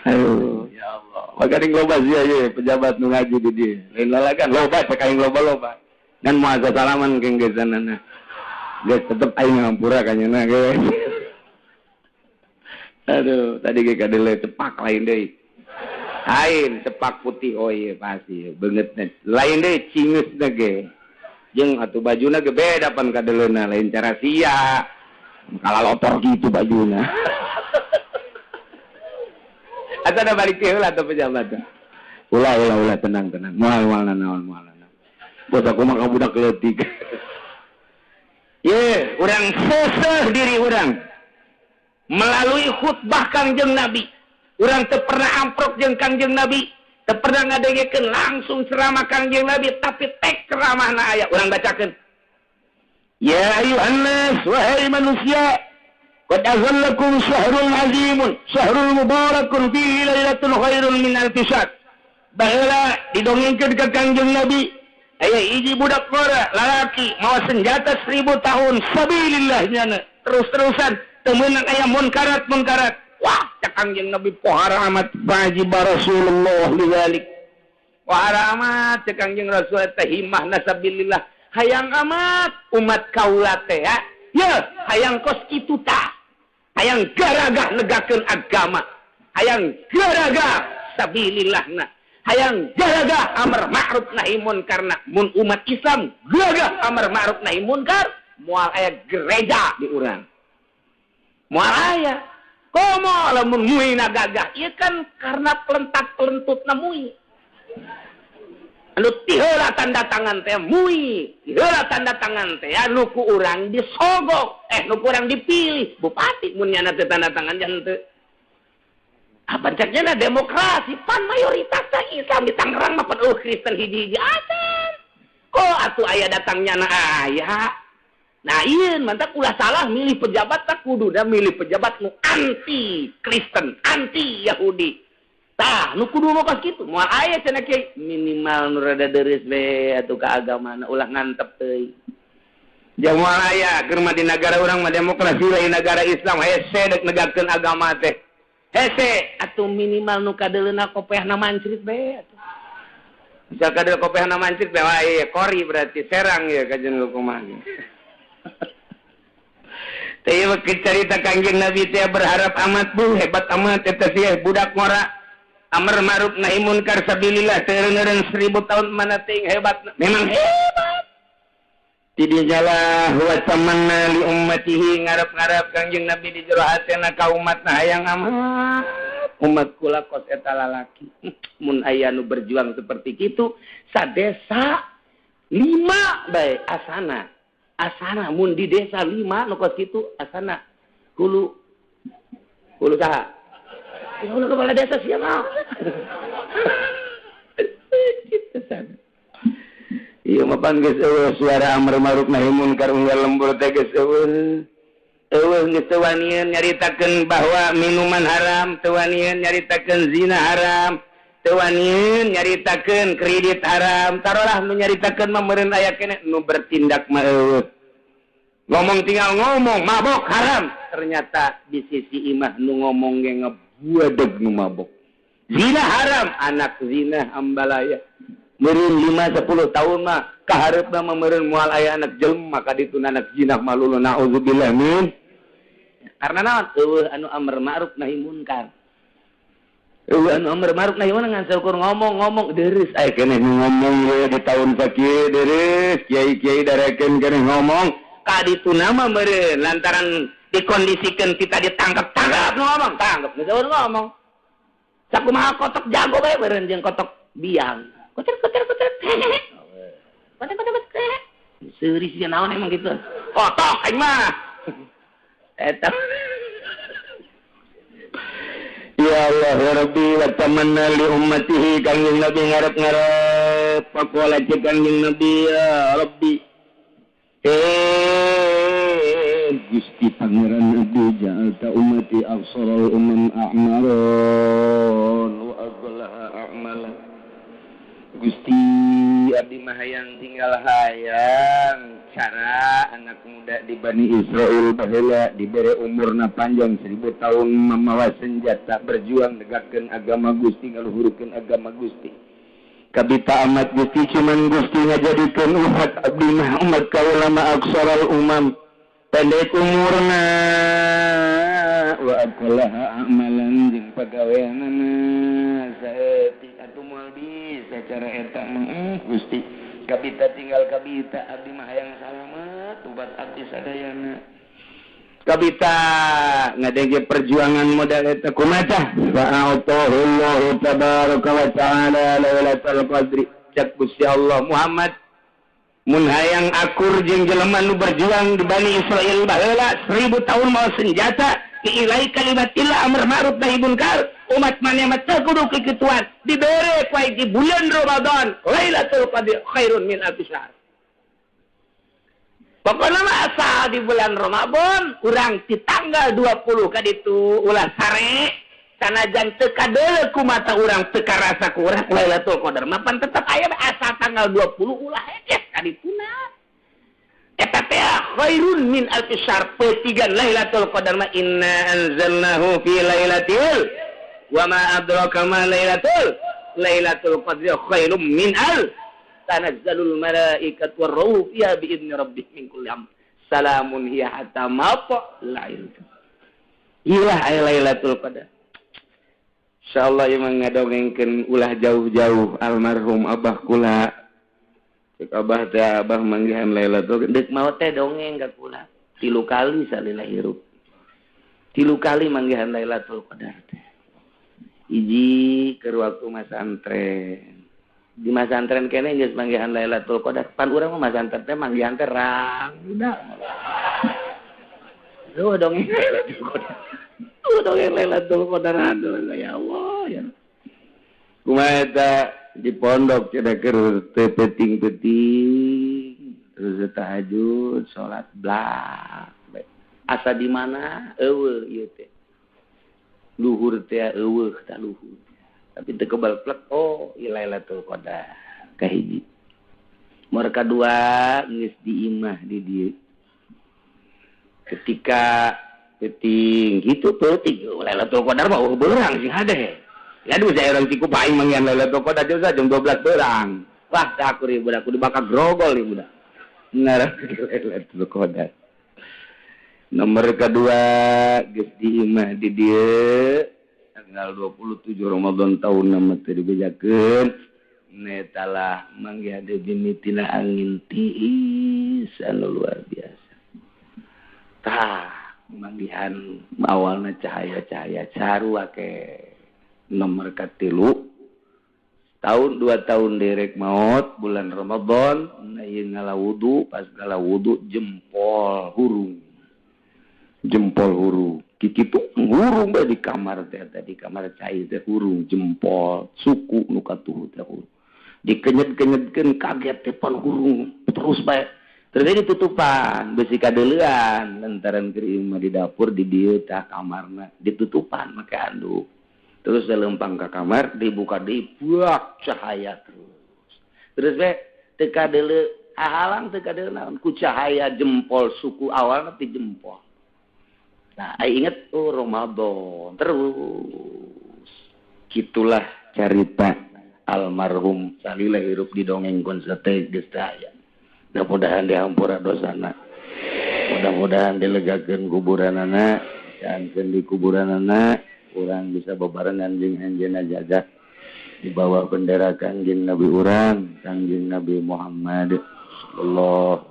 Aduh, ya Allah. Maka ding loba sia ye pejabat nu ngaji di dieu. Lain lalagan loba cek aing loba-loba. Dan moal salaman keng gesanana. Geus tetep aing ngampura ka nyeuna ge. Aduh, tadi ge kadele cepak lain deui. Lain cepak putih, oh iya pasti beungeutna. Lain deui cingeusna ge. Jeung atuh bajuna ge beda pan kadeleuna, lain cara sia. Kalalotor gitu bajuna. Asa da balik teh heula atuh pejabat. Ulah ulah ulah, tenang tenang, moal moal nanaon, moal nanaon. Bos aku mah budak leutik. Ye, urang seseh diri urang melalui khutbah Kangjeng Nabi. Urang teu pernah amprok jeung Kangjeng Nabi, teu pernah ngadengekeun langsung ceramah Kangjeng Nabi, tapi tek ceramahna aya urang bacakeun. Ya ayuhan nas, wahai manusia, qad azallakum syahrul azimun, syahrul mubarakun fihi lailatul khairun min alfi syahr. Baheula didongengkeun ka Kangjeng Nabi, aya hiji budak ngora lalaki mawa senjata 1000 tahun sabilillah nyana terus-terusan teu meunang aya munkarat munkarat. Wah, cak Kangjeng Nabi pohara amat wajiba Rasulullah lidzalik. Pohara amat cak Kangjeng Rasul teh himahna sabilillah. Hayang amat umat kaula teh ya. Ya, hayang kos kitu tah. Hayang garagah negakeun agama. Hayang garagah sabilillahna. Hayang gagah amar ma'ruf nahi munkar, mun umat Islam gagah amar ma'ruf nahi munkar, moal aya gereja di urang. Moal aya. Komo lamun muina gagah, ieu kan karena pelentat-pelentutna mui. Anu tiheula tanda tangan teh mui, tiheula tanda tangan teh anu ku urang disogok, nu ku urang dipilih bupati mun nyana teh tanda tangan jangan teu. Apa ceknya demokrasi pan mayoritas Islam di Tangerang mah pan Kristen hiji-hiji acan. Kok atuh aya datangnya na aya. Nah ieu mantap ulah salah milih pejabat tak kuduna milih pejabat nu anti Kristen, anti Yahudi. Tah nu kudu mah kos kitu. Moal aya cenah kiai minimal nu rada deureuh we atuh ka agamana ulah ngantep teuing. Jang moal aya keur mah di nagara urang mah demokrasi lain nagara Islam hese deuk negakeun agama teh. Hese atuh minimal nu kadeuleuna kopeahna mancrit bae atuh. Misal kadeul kopeahna mancrit bae wah ieu kori berarti serang ieu kajen kumaha. Teh ieu carita Kangjeng Nabi teh berharap amat bu hebat amat eta sih budak ngora amar ma'ruf nahi munkar sabilillah teu eureun 1000 tahun mana teuing hebat. Memang hebat. Tidinya lah wa tamanna li ummatihi ngarep-ngarep Kangjeng Nabi di jero hatena ka umatna hayang amat umat kula kos eta lalaki mun aya nu berjuang seperti kitu sadesa 5 bae asana asana mun di desa 5 nu kos kitu asana hulu hulu saha hulu kepala desa sia mah kitu sana. Iya mapan geus eueuh suara amar ma'ruf nahi munkar unggal lembur teh geus eueuh. Eueuh geus teu wanian nyaritakeun bahwa minuman haram, teu wanian nyaritakeun zina haram, teu wanian nyaritakeun kredit haram. Tarolah nu nyaritakeun mah meureun aya keneh nu bertindak mah eueuh. Ngomong tinggal ngomong mabok haram, ternyata di sisi imah nu ngomong ge ngebuadeg nu mabok. Zina haram, anak zina ambalaya. Meureun 5-10 tahun mah kahareupna mah meureun moal aya anak jelema ka ditu anak zina malulu naudzubillah min. Karena naon eueuh anu amar ma'ruf nahi munkar. Eueuh anu amar ma'ruf nahi munkar ngan saukur ngomong-ngomong deureuh aya keneh ngomong we di tahun sakieu deureuh kiai-kiai darekeun keneh ngomong ka ditu mah meureun lantaran dikondisikeun kita ditangkap-tangkap nu ngomong tangkap geus eueuh ngomong. Sakumaha kotok jago bae meureun jeung kotok biang. Koter koter koter. Koter koter koter. Seuri sia naon emang gitu. Kotok aing mah. Eta. Ya Allah ya Rabbi wa tamanna li ummatihi Kangjeng Nabi ngarep-ngarep pakola cek Kangjeng Nabi ya Rabbi. Gusti Pangeran Nabi ja'alta ummati afsarul umam a'maron wa aghlaha a'mala. Gusti abdi mah hayang tinggal hayang cara anak muda di Bani Israel baheula dibere umurna panjang 1000 tahun mamawa senjata berjuang negakkeun agama Gusti ngaluhurkeun agama Gusti. Kabita amat Gusti cuman Gusti ngajadikeun umat abdi mah umat kaula mah aksaral umam pendek umurna wa aqlaha amalan jeung pagaweanana saeutik atuh moal bisa cara eta mah Gusti kabita tinggal kabita abdi mah hayang salamet ubat abdi sadayana. Kabita ngadenge perjuangan modal eta kumaha fa'atahu Allahu tabaraka wa ta'ala lailatul qadri. Cak Gusti Allah Muhammad mun hayang akur jeung jelema nu berjuang di Bani Israil baheula 1000 tahun mawa senjata diilai kalimatillah amr ma'ruf nahi munkar umat maneh mah teu kudu kikituan dibere ku di bulan Ramadan Lailatul Qadri khairun min alfi syahr. Pokoknya mah asal di bulan Ramadan urang di tanggal 20 kaditu ulah sare sanajan teu kadeuleu ku mata urang teu karasa ku urang Lailatul Qadar mah pan tetep aya asal tanggal 20 ulah hekes kadituna eta teh khairun min alfi syahr petigan Lailatul Qadar mah inna anzalnahu fi lailatul wa ma adraka ma lailatul qadri khairum min al tanazzalul malaikatu warruhu fiha bi'izni rabbihim min kulli amr salamun hiya hatta matla'il ilah ay Lailatul Qadar. Insyaallah ieu mah ngadongengkeun ulah jauh-jauh almarhum abah kula cek abah teh abah manggihan Lailatul deuk maot teh dongeng ka kula 3 kali salila hirup 3 kali manggihan Lailatul Qadar teh. Hiji keur waktu masantren di masantren kene geus manggihan Lailatul Qadar pan urang mah masantren teh manggihan teh rang udah lu dongeng Lailatul Qadar lu dongeng Lailatul Qadar aduh ya Allah ya kumaha eta di pondok cenah keur teu peuting-peuting terus tahajud salat blak asa di mana eueuh ieu teh luhur teh eueuh tah luhur tapi teu kebal plek oh Lailatul Qadar kahiji nomor kadua geus di imah di dieu ketika peuting kitu peuting Lailatul Qadar mah eueuh beurang sing hade aduh saya orang tiku paing manggihan Lailatul Qadar jam 12 beurang wah teh aku ribu aku dibakar grogol ieu budak ngarah Lailatul Qadar nomor kedua geus di imah di dieu tanggal 27 Ramadan tahun nama teu dibejakeun netalah manggihan deui mimitina angin tiis anu luar biasa tah manggihan awalna cahaya-cahaya sarua ke nomor katilu tahun 2 tahun derek maot bulan Ramadan ieu ngala wudu pas ngala wudu jempol hurung jempol hurung kitu hurung bae di kamar teh di kamar cai teh hurung jempol suku nu katuhu teh hurung dikenyet-kenyetkeun kaget teh pan hurung terus bae terus ditutupan besi kadeuleuan lantaran keur imah di dapur di dieu tah kamarna ditutupan make anduk terus lempang ka kamar dibuka deui buak cahaya terus terus bae teu kadeuleu hahalang teu kadeuleu naon ku cahaya jempol suku awalna ti jempol. Nah, ingat oh Ramadan terus. Gitulah carita almarhum salila hirup di dongeng sate geus teh aya. Mudah-mudahan dihampura dosana. Mudah-mudahan dilegakeun kuburanana, jangan di kuburanana urang bisa bebarengan jeung anjeunna jaga di bawah bendera Kangjeng Nabi urang, Kangjeng Nabi Muhammad sallallahu.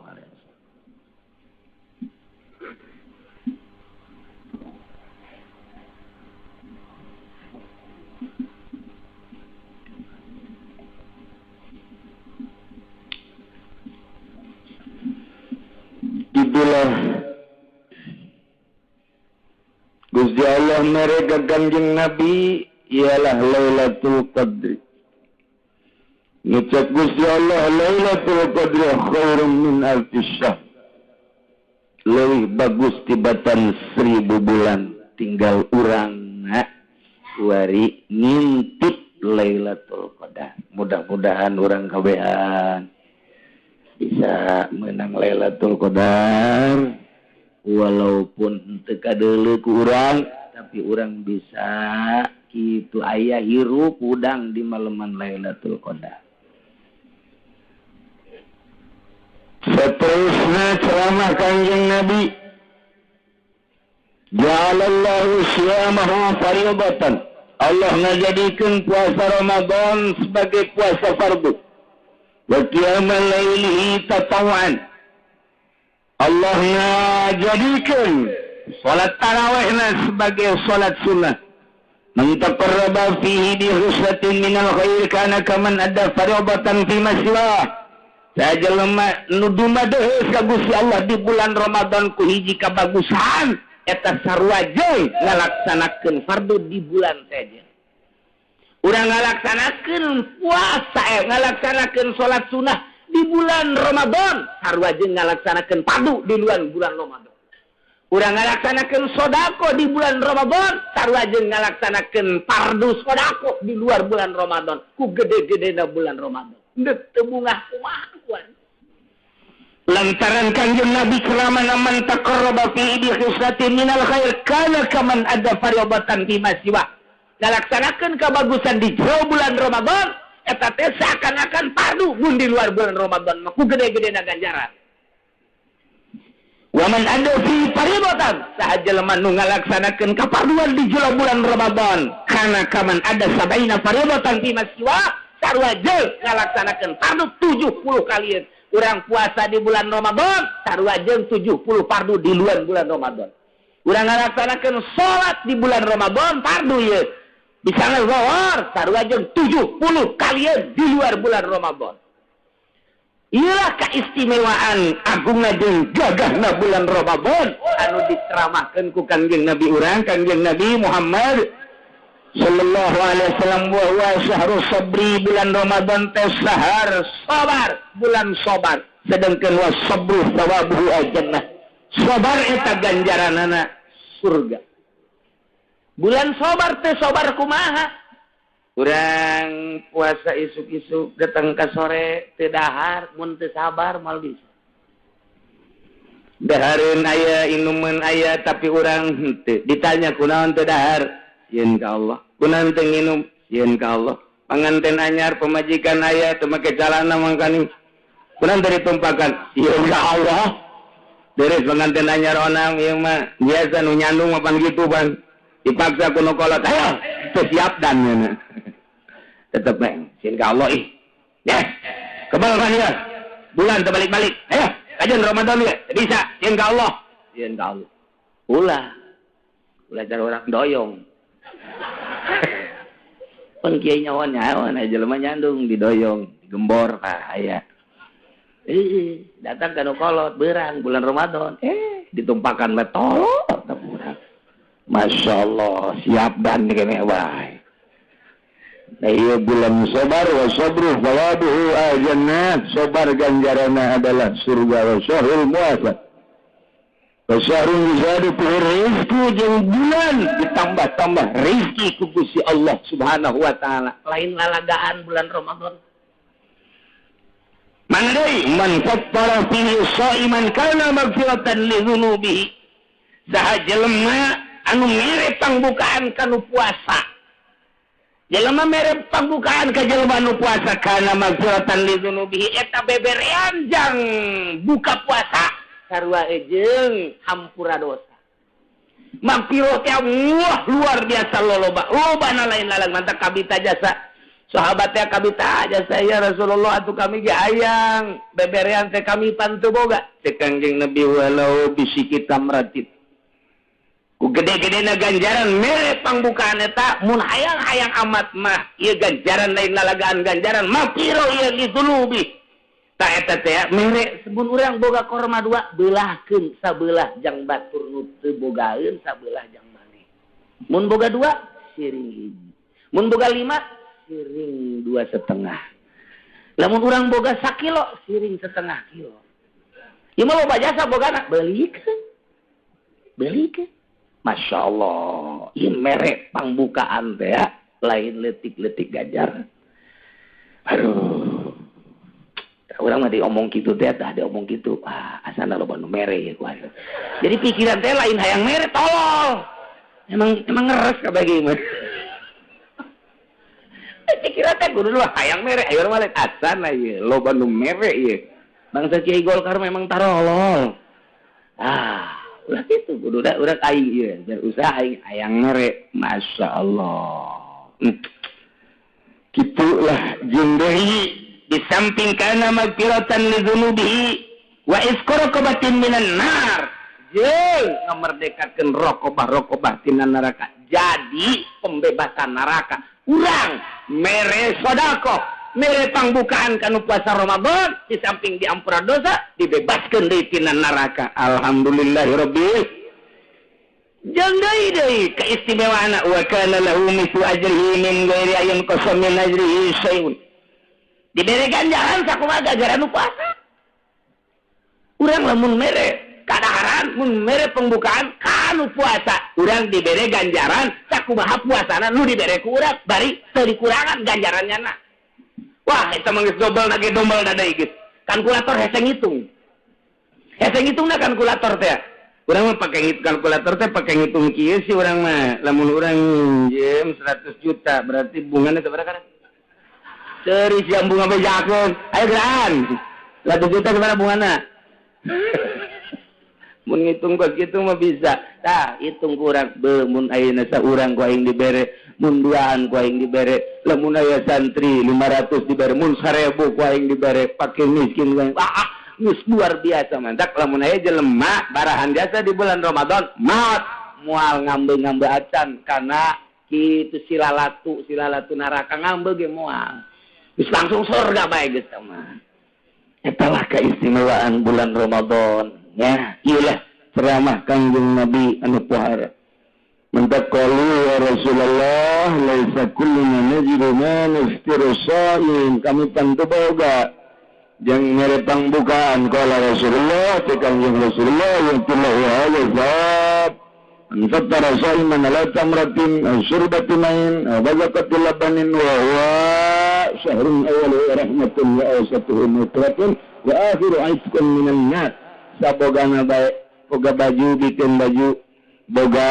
Itulah Gusti Allah mereka Kangjeng Nabi ialah Lailatul Qadri. Ngucap Gusti Allah Lailatul Qadri khairum min alfi syahr. Leuwih bagus tibatan 1000 bulan tinggal urang wari ngintip Lailatul Qadar. Mudah-mudahan urang kabehan bisa menang Lailatul Qadar walaupun teu kadeuleu ku urang tapi urang bisa kitu aya hirup udang di maleman Lailatul Qadar. Seterusnya ceramah Kangjeng Nabi ja'alallahu siyamahu fardatan. Allah ngajadikeun puasa Ramadan sebagai puasa fardu. Wa qiyamal lailihi tatawwan. Allah ngajadikeun Salat tarawihna sebagai salat sunnah. Man taqarraba fihi bi husnatin minal khair kana kaman adda farobatan fi masiwah. Sajelema nu dumadeheus ka Gusti Allah di bulan Ramadan ku hiji kabagusan eta sarua jeung ngalaksanakeun fardu di bulan sejen. Urang ngalaksanakeun puasa, ngalaksanakeun salat sunnah di bulan Ramadan sarua jeung ngalaksanakeun fardu di bulan Ramadan. Urang ngalaksanakeun sedekah di bulan Ramadan sarua jeung ngalaksanakeun fardu sedekah di luar bulan Ramadan ku gede-gedena bulan Ramadan. Deuk teu bungah kumaha kuan. Lantaran Kangjeng Nabi keramana man taqarraba fi bi khislatin minal khair kana kaman adda faribatan fi ma siwa. Ngalaksanakeun kabagusan di jero bulan Ramadan eta teh seakan-akan fardu mun di luar bulan Ramadan mah ku gede-gedena ganjaran. Wa man adda fi faribatan saha jelema nu ngalaksanakeun kafarduan di jero bulan Ramadan kana kaman adda sabaina faribatan fi ma siwa sarua jeung ngalaksanakeun fardu 70 kalian. Urang puasa di bulan Ramadan sarua jeung 70 fardu di luar bulan Ramadan. Urang ngalaksanakeun salat di bulan Ramadan fardu ieu. Bisa ngezahor sarua jeung 70 kalian di luar bulan Ramadan. Iyalah keistimewaan agungna jeung gagahna bulan Ramadan anu diceramahkeun ku Kangjeng Nabi urang, Kangjeng Nabi Muhammad sallallahu alaihi wasallam wa huwa syahrus sabri. Bulan Ramadan teh sahar sabar, bulan sabar. Sedangkan was sabru thawabuhu al-jannah. Sabar eta ganjaranana surga. Bulan sabar teh sabar kumaha? Urang puasa isuk-isuk datang ke sore teu dahar, mun teu sabar moal bisa. Dahareun aya, inumeun aya, tapi urang henteu. Ditanya kunaon teu dahar? Sieun ka Allah. Kunaon teu nginum? Sieun ka Allah. Panganten anyar pamajikan aya teu make calana mangkaning. Kunaon teu ditumpakan? Sieun ka Allah. Beres panganten anyar onang ieu mah biasa nu nyandung mah pan kitu pan. Dipaksa ku nu kolot, ayo teu siap dan nya. Tetep bae sieun ka Allah ih. Yes. Kebal kan ya. Bulan terbalik-balik. Ayo, kajian Ramadan ya. Bisa sieun ka Allah. Sieun ka Allah. Ulah. Ulah cara orang doyong. Pun kiai nyawa nyawa na jelema nyandung didoyong, digembor tah aya. Datang ka nu kolot beurang bulan Ramadan. Ditumpakan we tolot urang. Masya Allah, siap dan kene wae. Nah, iya bulan sabar wa sabru thawabuhu al-jannah. Sabar ganjaranna adalah surga wa syahrul muwafaq. Wa syahrul yuzadu fihi rizqu, jeung bulan ditambah-tambah rezeki ku Gusti Allah Subhanahu wa taala. Lain lalagaan bulan Ramadan. Mana deui man fattara fihi shaiman kana maghfiratan li dzunubihi. Saha jelema anu mere pangbukaan kanu puasa. Jelema mere pangbukaan ka jelema anu puasa kana maghfiratan li dzunubihi eta beberean jang buka puasa sarua jeung hampura dosa. Maghfirah teh wah luar biasa loloba. Lobana lain lalang mantak kabita jasa. Sahabat teh kabita jasa ya Rasulullah atuh kami ge hayang beberean teh kami pan teu boga. Cek Kangjeng Nabi walau bisiki tamratin. Ku gede-gedena ganjaran mere pangbukaan eta mun hayang-hayang amat mah ieu ganjaran lain lalagaan ganjaran maghfirah ieu li dzunubi. Ta eta teh mere sebun urang boga korma dua beulahkeun sabelah jang batur nu teu bogaeun sabelah jang maneh. Mun boga dua siring hiji. Mun boga lima siring 2,5. Lamun urang boga sakilo siring 0,5 kilo. Ieu mah loba jasa bogana beulikeun. Beulikeun. Masya Allah, ini merek pangbukaan teh ya, lain letik-letik ganjaran. Aduh, orang mah diomong gitu teh, tah diomong gitu, ah asana loba nu mere ya kuasa. Jadi pikiran teh lain hayang mere, tolol. Emang ngeres kabeh mah. Pikiran teh kudu lah hayang mere, ayo mah lain asana ieu, loba nu mere ieu. Bangsa Kiai Golkar memang tarolol. Ah, ulah kitu kudu da urang aing ieu, berusaha aing hayang mere. Masya Allah. Kitulah jeung deui di samping kana magfiratan li dzunubihi wa isqara qabatin minan nar, Jeung ngamerdekakeun rokobah-rokobah tina neraka. Jadi pembebasan neraka. Urang mere sedekah, mere pangbukaan kanu puasa Ramadan, di samping diampura dosa, dibebaskeun deui tina neraka. Alhamdulillahirabbil. Jeung deui deui keistimewaan wa kana lahu mithlu ajrihi min ghairi ayun qasam min ajrihi syai'un. Dibere ganjaran sakumaha gara nu puasa. Urang lamun mere kadaharan, mun mere pembukaan kanu puasa, urang dibere ganjaran sakumaha puasana nu dibere ku urang, bari teu dikurangan ganjarannya na. Wah, eta mah geus dobel na ge dombel da deui geus. Kalkulator hese ngitung. Hese ngitungna kalkulator teh. Urang mah pake kalkulator teh pake ngitung kieu sih urang mah. Lamun urang minjem 100 juta berarti bungana sabaraha kana? Ceuri siang bunga bejakeun. Ayo geran. 100 juta sabaraha bungana? Mun ngitung kos kitu mah bisa. Tah, hitung ku urang beuh mun ayeuna saurang ku aing dibere, mun duaan ku aing dibere, lamun aya santri 500 dibere, mun 1000 ku aing dibere, fakir miskin ku aing. Ah, geus luar biasa mantak lamun aya jelema barahan jasa di bulan Ramadan, maot moal ngambe-ngambe acan kana kitu silalatu, silalatu neraka ngambe ge moal. Geus langsung surga bae geus mah. Eta lah keistimewaan bulan Ramadan. Ya, iyalah ceramah Kangjeng Nabi anu pohara. Mentaqalu ya Rasulullah laisa kulluna najidu ma nuftiru sha'im. Kami tentu boga jeung mere pangbukaan qala Rasulullah teh Kangjeng Rasulullah yaqulu hadza zat an fattara sha'iman ala tamratin aw syurbatin ma'in aw bazaqatil labanin wa huwa syahrun awwaluhu rahmatun wa awsatuhu maghfiratun wa akhiru 'itqun minan nar. Sabogana bae boga baju bikin baju, boga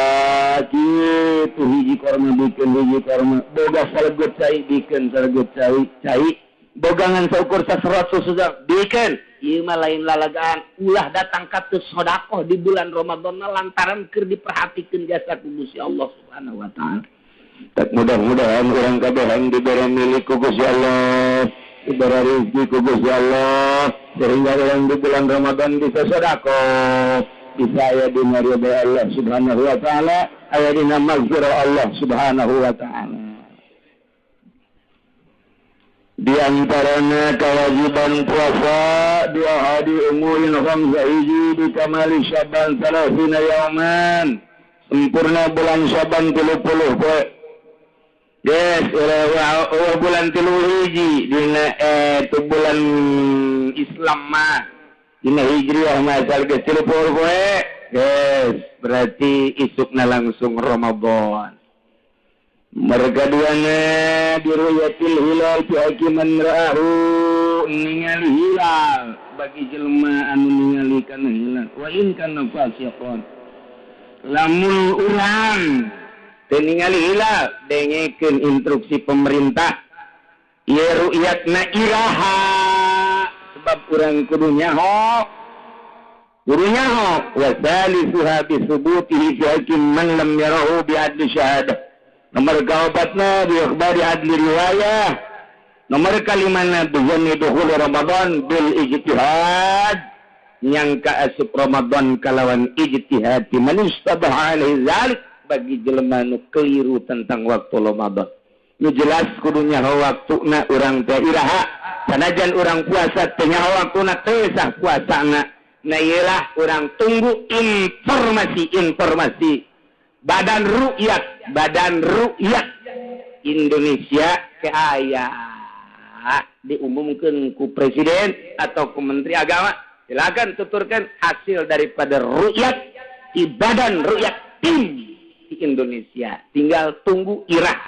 kitu hiji korma bikin hiji korma, boga salegut cai bikin salegut cai cai, bogangan saukur saserot susu bikin. Ieu mah lain lalagaan, ulah datang ka teu sedekah di bulan Ramadan lantaran keur diperhatikeun jasa ku Gusti Allah Subhanahu wa taala. Tak mudah-mudahan urang kabehan dibere milik ku Gusti Allah, dibere rezeki ku Gusti Allah, sehingga orang di bulan Ramadan bisa sedekah, bisa aya dina ridha Allah Subhanahu wa taala, aya dina maghfirah Allah Subhanahu wa taala. Di antaranya kewajiban puasa di ahadi umurin khamsa hiji di kamali Syaban salasina yauman, sempurna bulan Syaban 30 poe. Yes, ulah bulan 3 hiji dina tu bulan Islam mah dina Hijriah mah asal geus 30 poe. Yes, berarti isukna langsung Ramadan. Mereka duana diruyatil hilal fi hakiman ra'ahu, ningali hilal bagi jelema anu ningali kana hilal wa in kana fasiqan. Lamun urang teu ningali hilal, dengekeun instruksi pemerintah ieu ru'yatna iraha, sebab urang kudu nyaho, kudu nyaho. Wa salisuha bi subutihi fi hakim man lam yarahu bi adli syahadah. Nomor kaopatna bi ikhbari adli riwayah. Nomor kalimana bi zanni dukhul Ramadan bil ijtihad, nyangka asup Ramadan kalawan ijtihad man istabaha alaihi zalik, bagi jelema nu keliru tentang waktu Ramadan. Nu jelas kudu nyaho waktuna urang teh iraha, sanajan urang puasa teh nyaho waktuna teu sah puasana. Nah ieulah urang tunggu informasi-informasi Badan Rukyat, Badan Rukyat Indonesia ke aya diumumkan ku presiden atau ku menteri agama, silakan tuturkan hasil daripada rukyat di Badan Rukyat tim di Indonesia. Tinggal tunggu irah.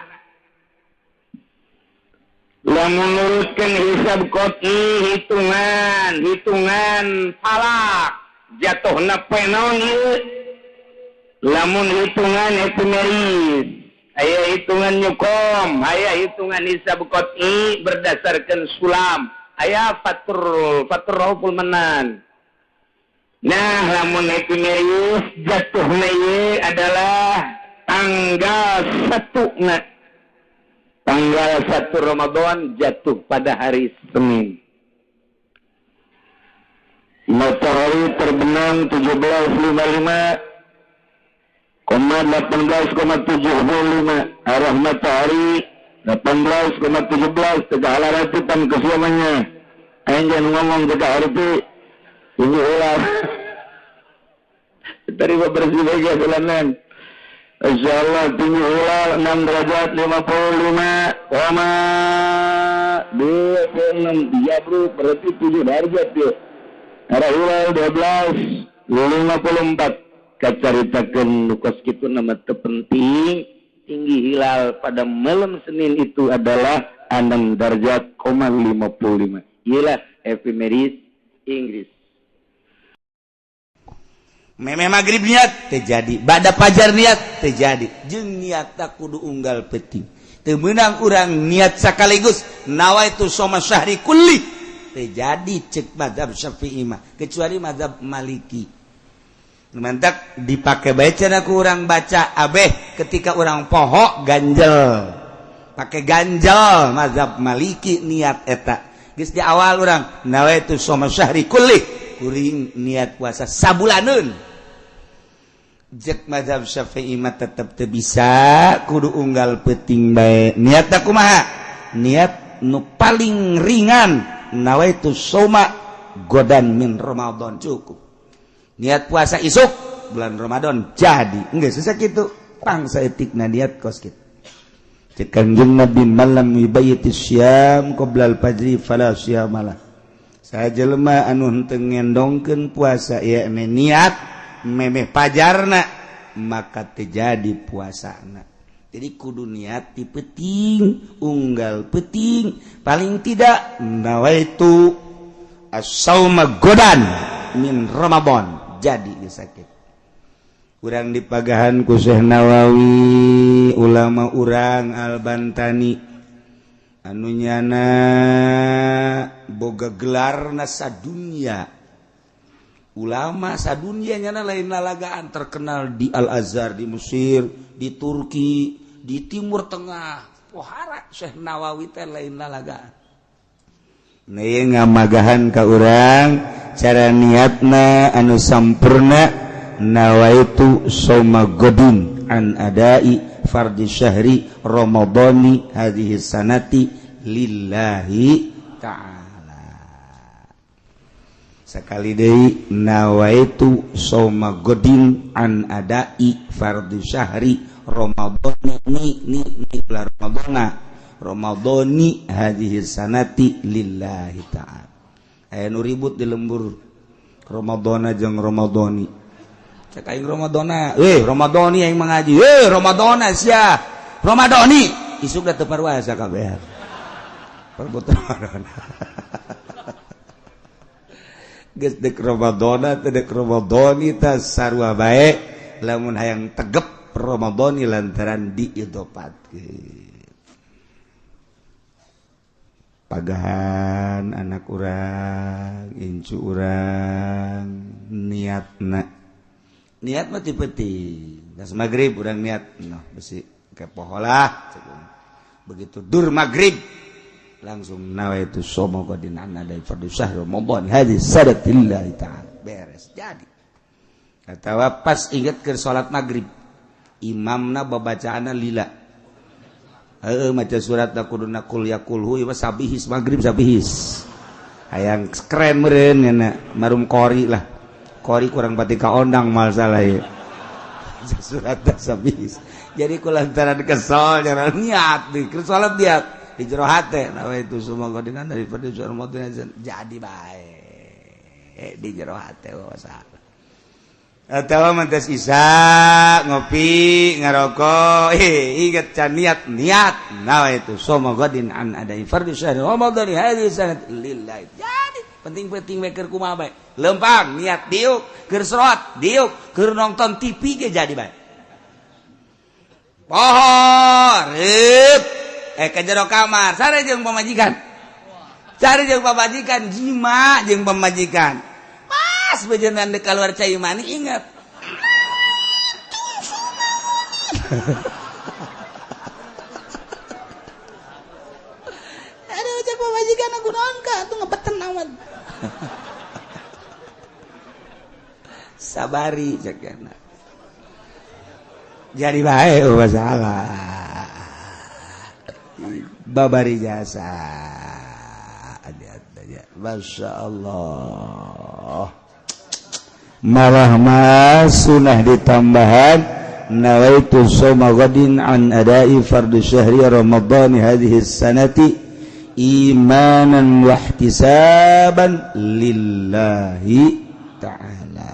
Lamun luruskan hisab qot'i, hitungan, hitungan falak jatuhna penon ieu. Lamun hitungan epimeris, aya hitungan nyukom, aya hitungan hisab qot'i berdasarkan sulam, aya fatur rauful manan. Nah, lamun epimeris jatuhna ieu adalah tanggal 1 na. Tanggal 1 Ramadan jatuh pada hari Senin. Matahari terbenam 17.55 18,75. Arah matahari 18,17 tegak ratutan kesuamanya. Aing ngomong tegak arti ini ulah. Terima bersih bagai bulanan. Insyaallah tinggi hilal 6 derajat 55,26. Ya bro, berarti 7 derajat ya. Arah hilal 12.54. Kacaritakeun nu kos kitu nama teu penting. Tinggi hilal pada malam Senin itu adalah 6 derajat 55. Iyalah efemeris Inggris. Meme maghrib niat terjadi, bada pajar niat terjadi. Jeung niat tak kudu unggal penting. Teu meunang urang niat sakaligus nawaitu soma syahri kulli terjadi cek mazhab Syafi'i mah, kecuali mazhab Maliki. Mantak dipake bae cenah ku urang baca abeh ketika urang poho ganjel. Pake ganjel mazhab Maliki niat eta. Geus di awal urang nawaitu soma syahri kulli kuring niat puasa sabulaneun. Jek mazhab Syafi'i mah tetep teu bisa, kudu unggal peuting bae. Niatna kumaha? Niat nu paling ringan nawaitu soma godan min Ramadan, cukup. Niat puasa isuk bulan Ramadan jadi. Enggeus susah kitu. Pangsa etikna niat kos kitu. Cek Kanjeng Nabi malam yubayyiti syam qoblal fajri fala syamalah. Saha jelema anu henteu ngendongkeun puasa yakni niat memeh pajarna maka terjadi puasana. Jadi kudu niat di peuting, unggal peuting, paling tidak nawaitu as-sauma godan min Ramadan jadi sakit. Urang dipagahan ku Syekh Nawawi, ulama urang Al-Bantani anu nyana boga gelarna sadunya. Ulama sadunya nyana lain lalagaan, terkenal di Al-Azhar, di Mesir, di Turki, di Timur Tengah. Pohara Syekh Nawawi teh lain lalagaan. Nih ngamagahan ka urang cara niatna anu sampurna nawaitu soma godin an adai fardhi syahri ramadhani hadhihi sanati lillahi ta'ala. Sekali deui nawaitu soma godin an adai fardhi syahri ramadhani ni ni ni ramadhana ramadhani hadhihi sanati lillahi ta'ala. Aya nu ribut di lembur Ramadhana jeung Ramadhani. Cek aing Ramadhana, Ramadhani aing mengaji, Ramadhana sia. Ramadhani isuk da teu parwasa kabeh. Perebutan Ramadhana. Geus dek Ramadhana teh dek Ramadhani tah sarua bae lamun hayang tegep Ramadhani lantaran diidopatkeun. Pagahan anak urang, incu urang niatna. Niat mah ti peuting. Das magrib urang niat, noh besi kepoho lah. Begitu dur magrib langsung nawaitu soma qadin an adai fardhu syahr Ramadan hadis sadatillahi ta'ala. Beres jadi. Atawa pas inget keur salat magrib, imamna babacaanna lila. Heeh maca surat da kuduna kul yaqulhu ieu sabihis magrib sabihis. Hayang keren meureun nya marum qori lah. Kori kurang pati kaondang mal salah ya. Surat sabis. Jadi kulantaran kesel jangan niat di salat niat di jero hate nah itu semua kodinan daripada surat jadi bae di jero hate salah. Atawa mentes isya ngopi ngarokok inget can niat niat nah itu semua godin an adai fardhu syahr Ramadan hadhihi sanat lillahi. Jadi penting-penting keur kumaha bae lempang niat diuk keur serot diuk keur nonton TV ge jadi bae poho reup ka jero kamar sare jeung pamajikan cari jeung pamajikan jima jeung pamajikan pas bejenan deuk keluar cai mani inget aduh cek pamajikan aku naon ka atuh ngepeten amat. sabari cek jadi bae masalah babari jasa. Masya Allah malah mas sunah ditambahan nawaitu shauma ghadin an adai fardu syahri Ramadan hadhihi sanati imanan wa ihtisaban lillahi ta'ala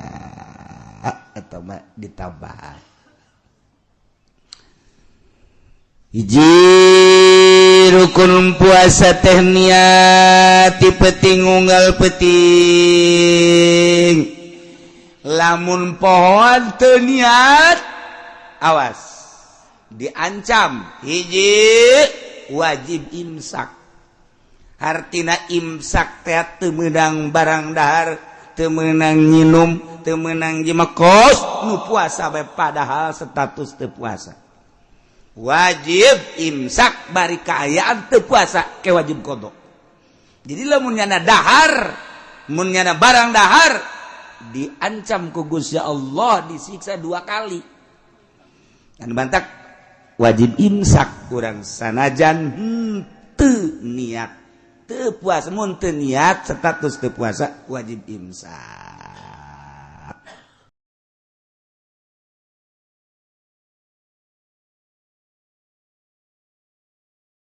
atau ditambah hiji rukun puasa teh niat ti peuting unggal peuting. Lamun pohoan teu niat, awas, diancam. Hiji, wajib imsak. Hartina imsak teh teu meunang barang dahar, teu meunang nyinum, teu meunang jima, kos nu puasa bae, padahal status teu puasa. Wajib imsak bari kaayaan teu puasa ke wajib qada. Jadi lamun nyana dahar, mun nyana barang dahar, diancam ku Gusti Allah disiksa dua kali. Dan bantak wajib imsak kurang sanajan henteu niat teu puasa. Mun teu niat, status teu puasa, wajib imsak.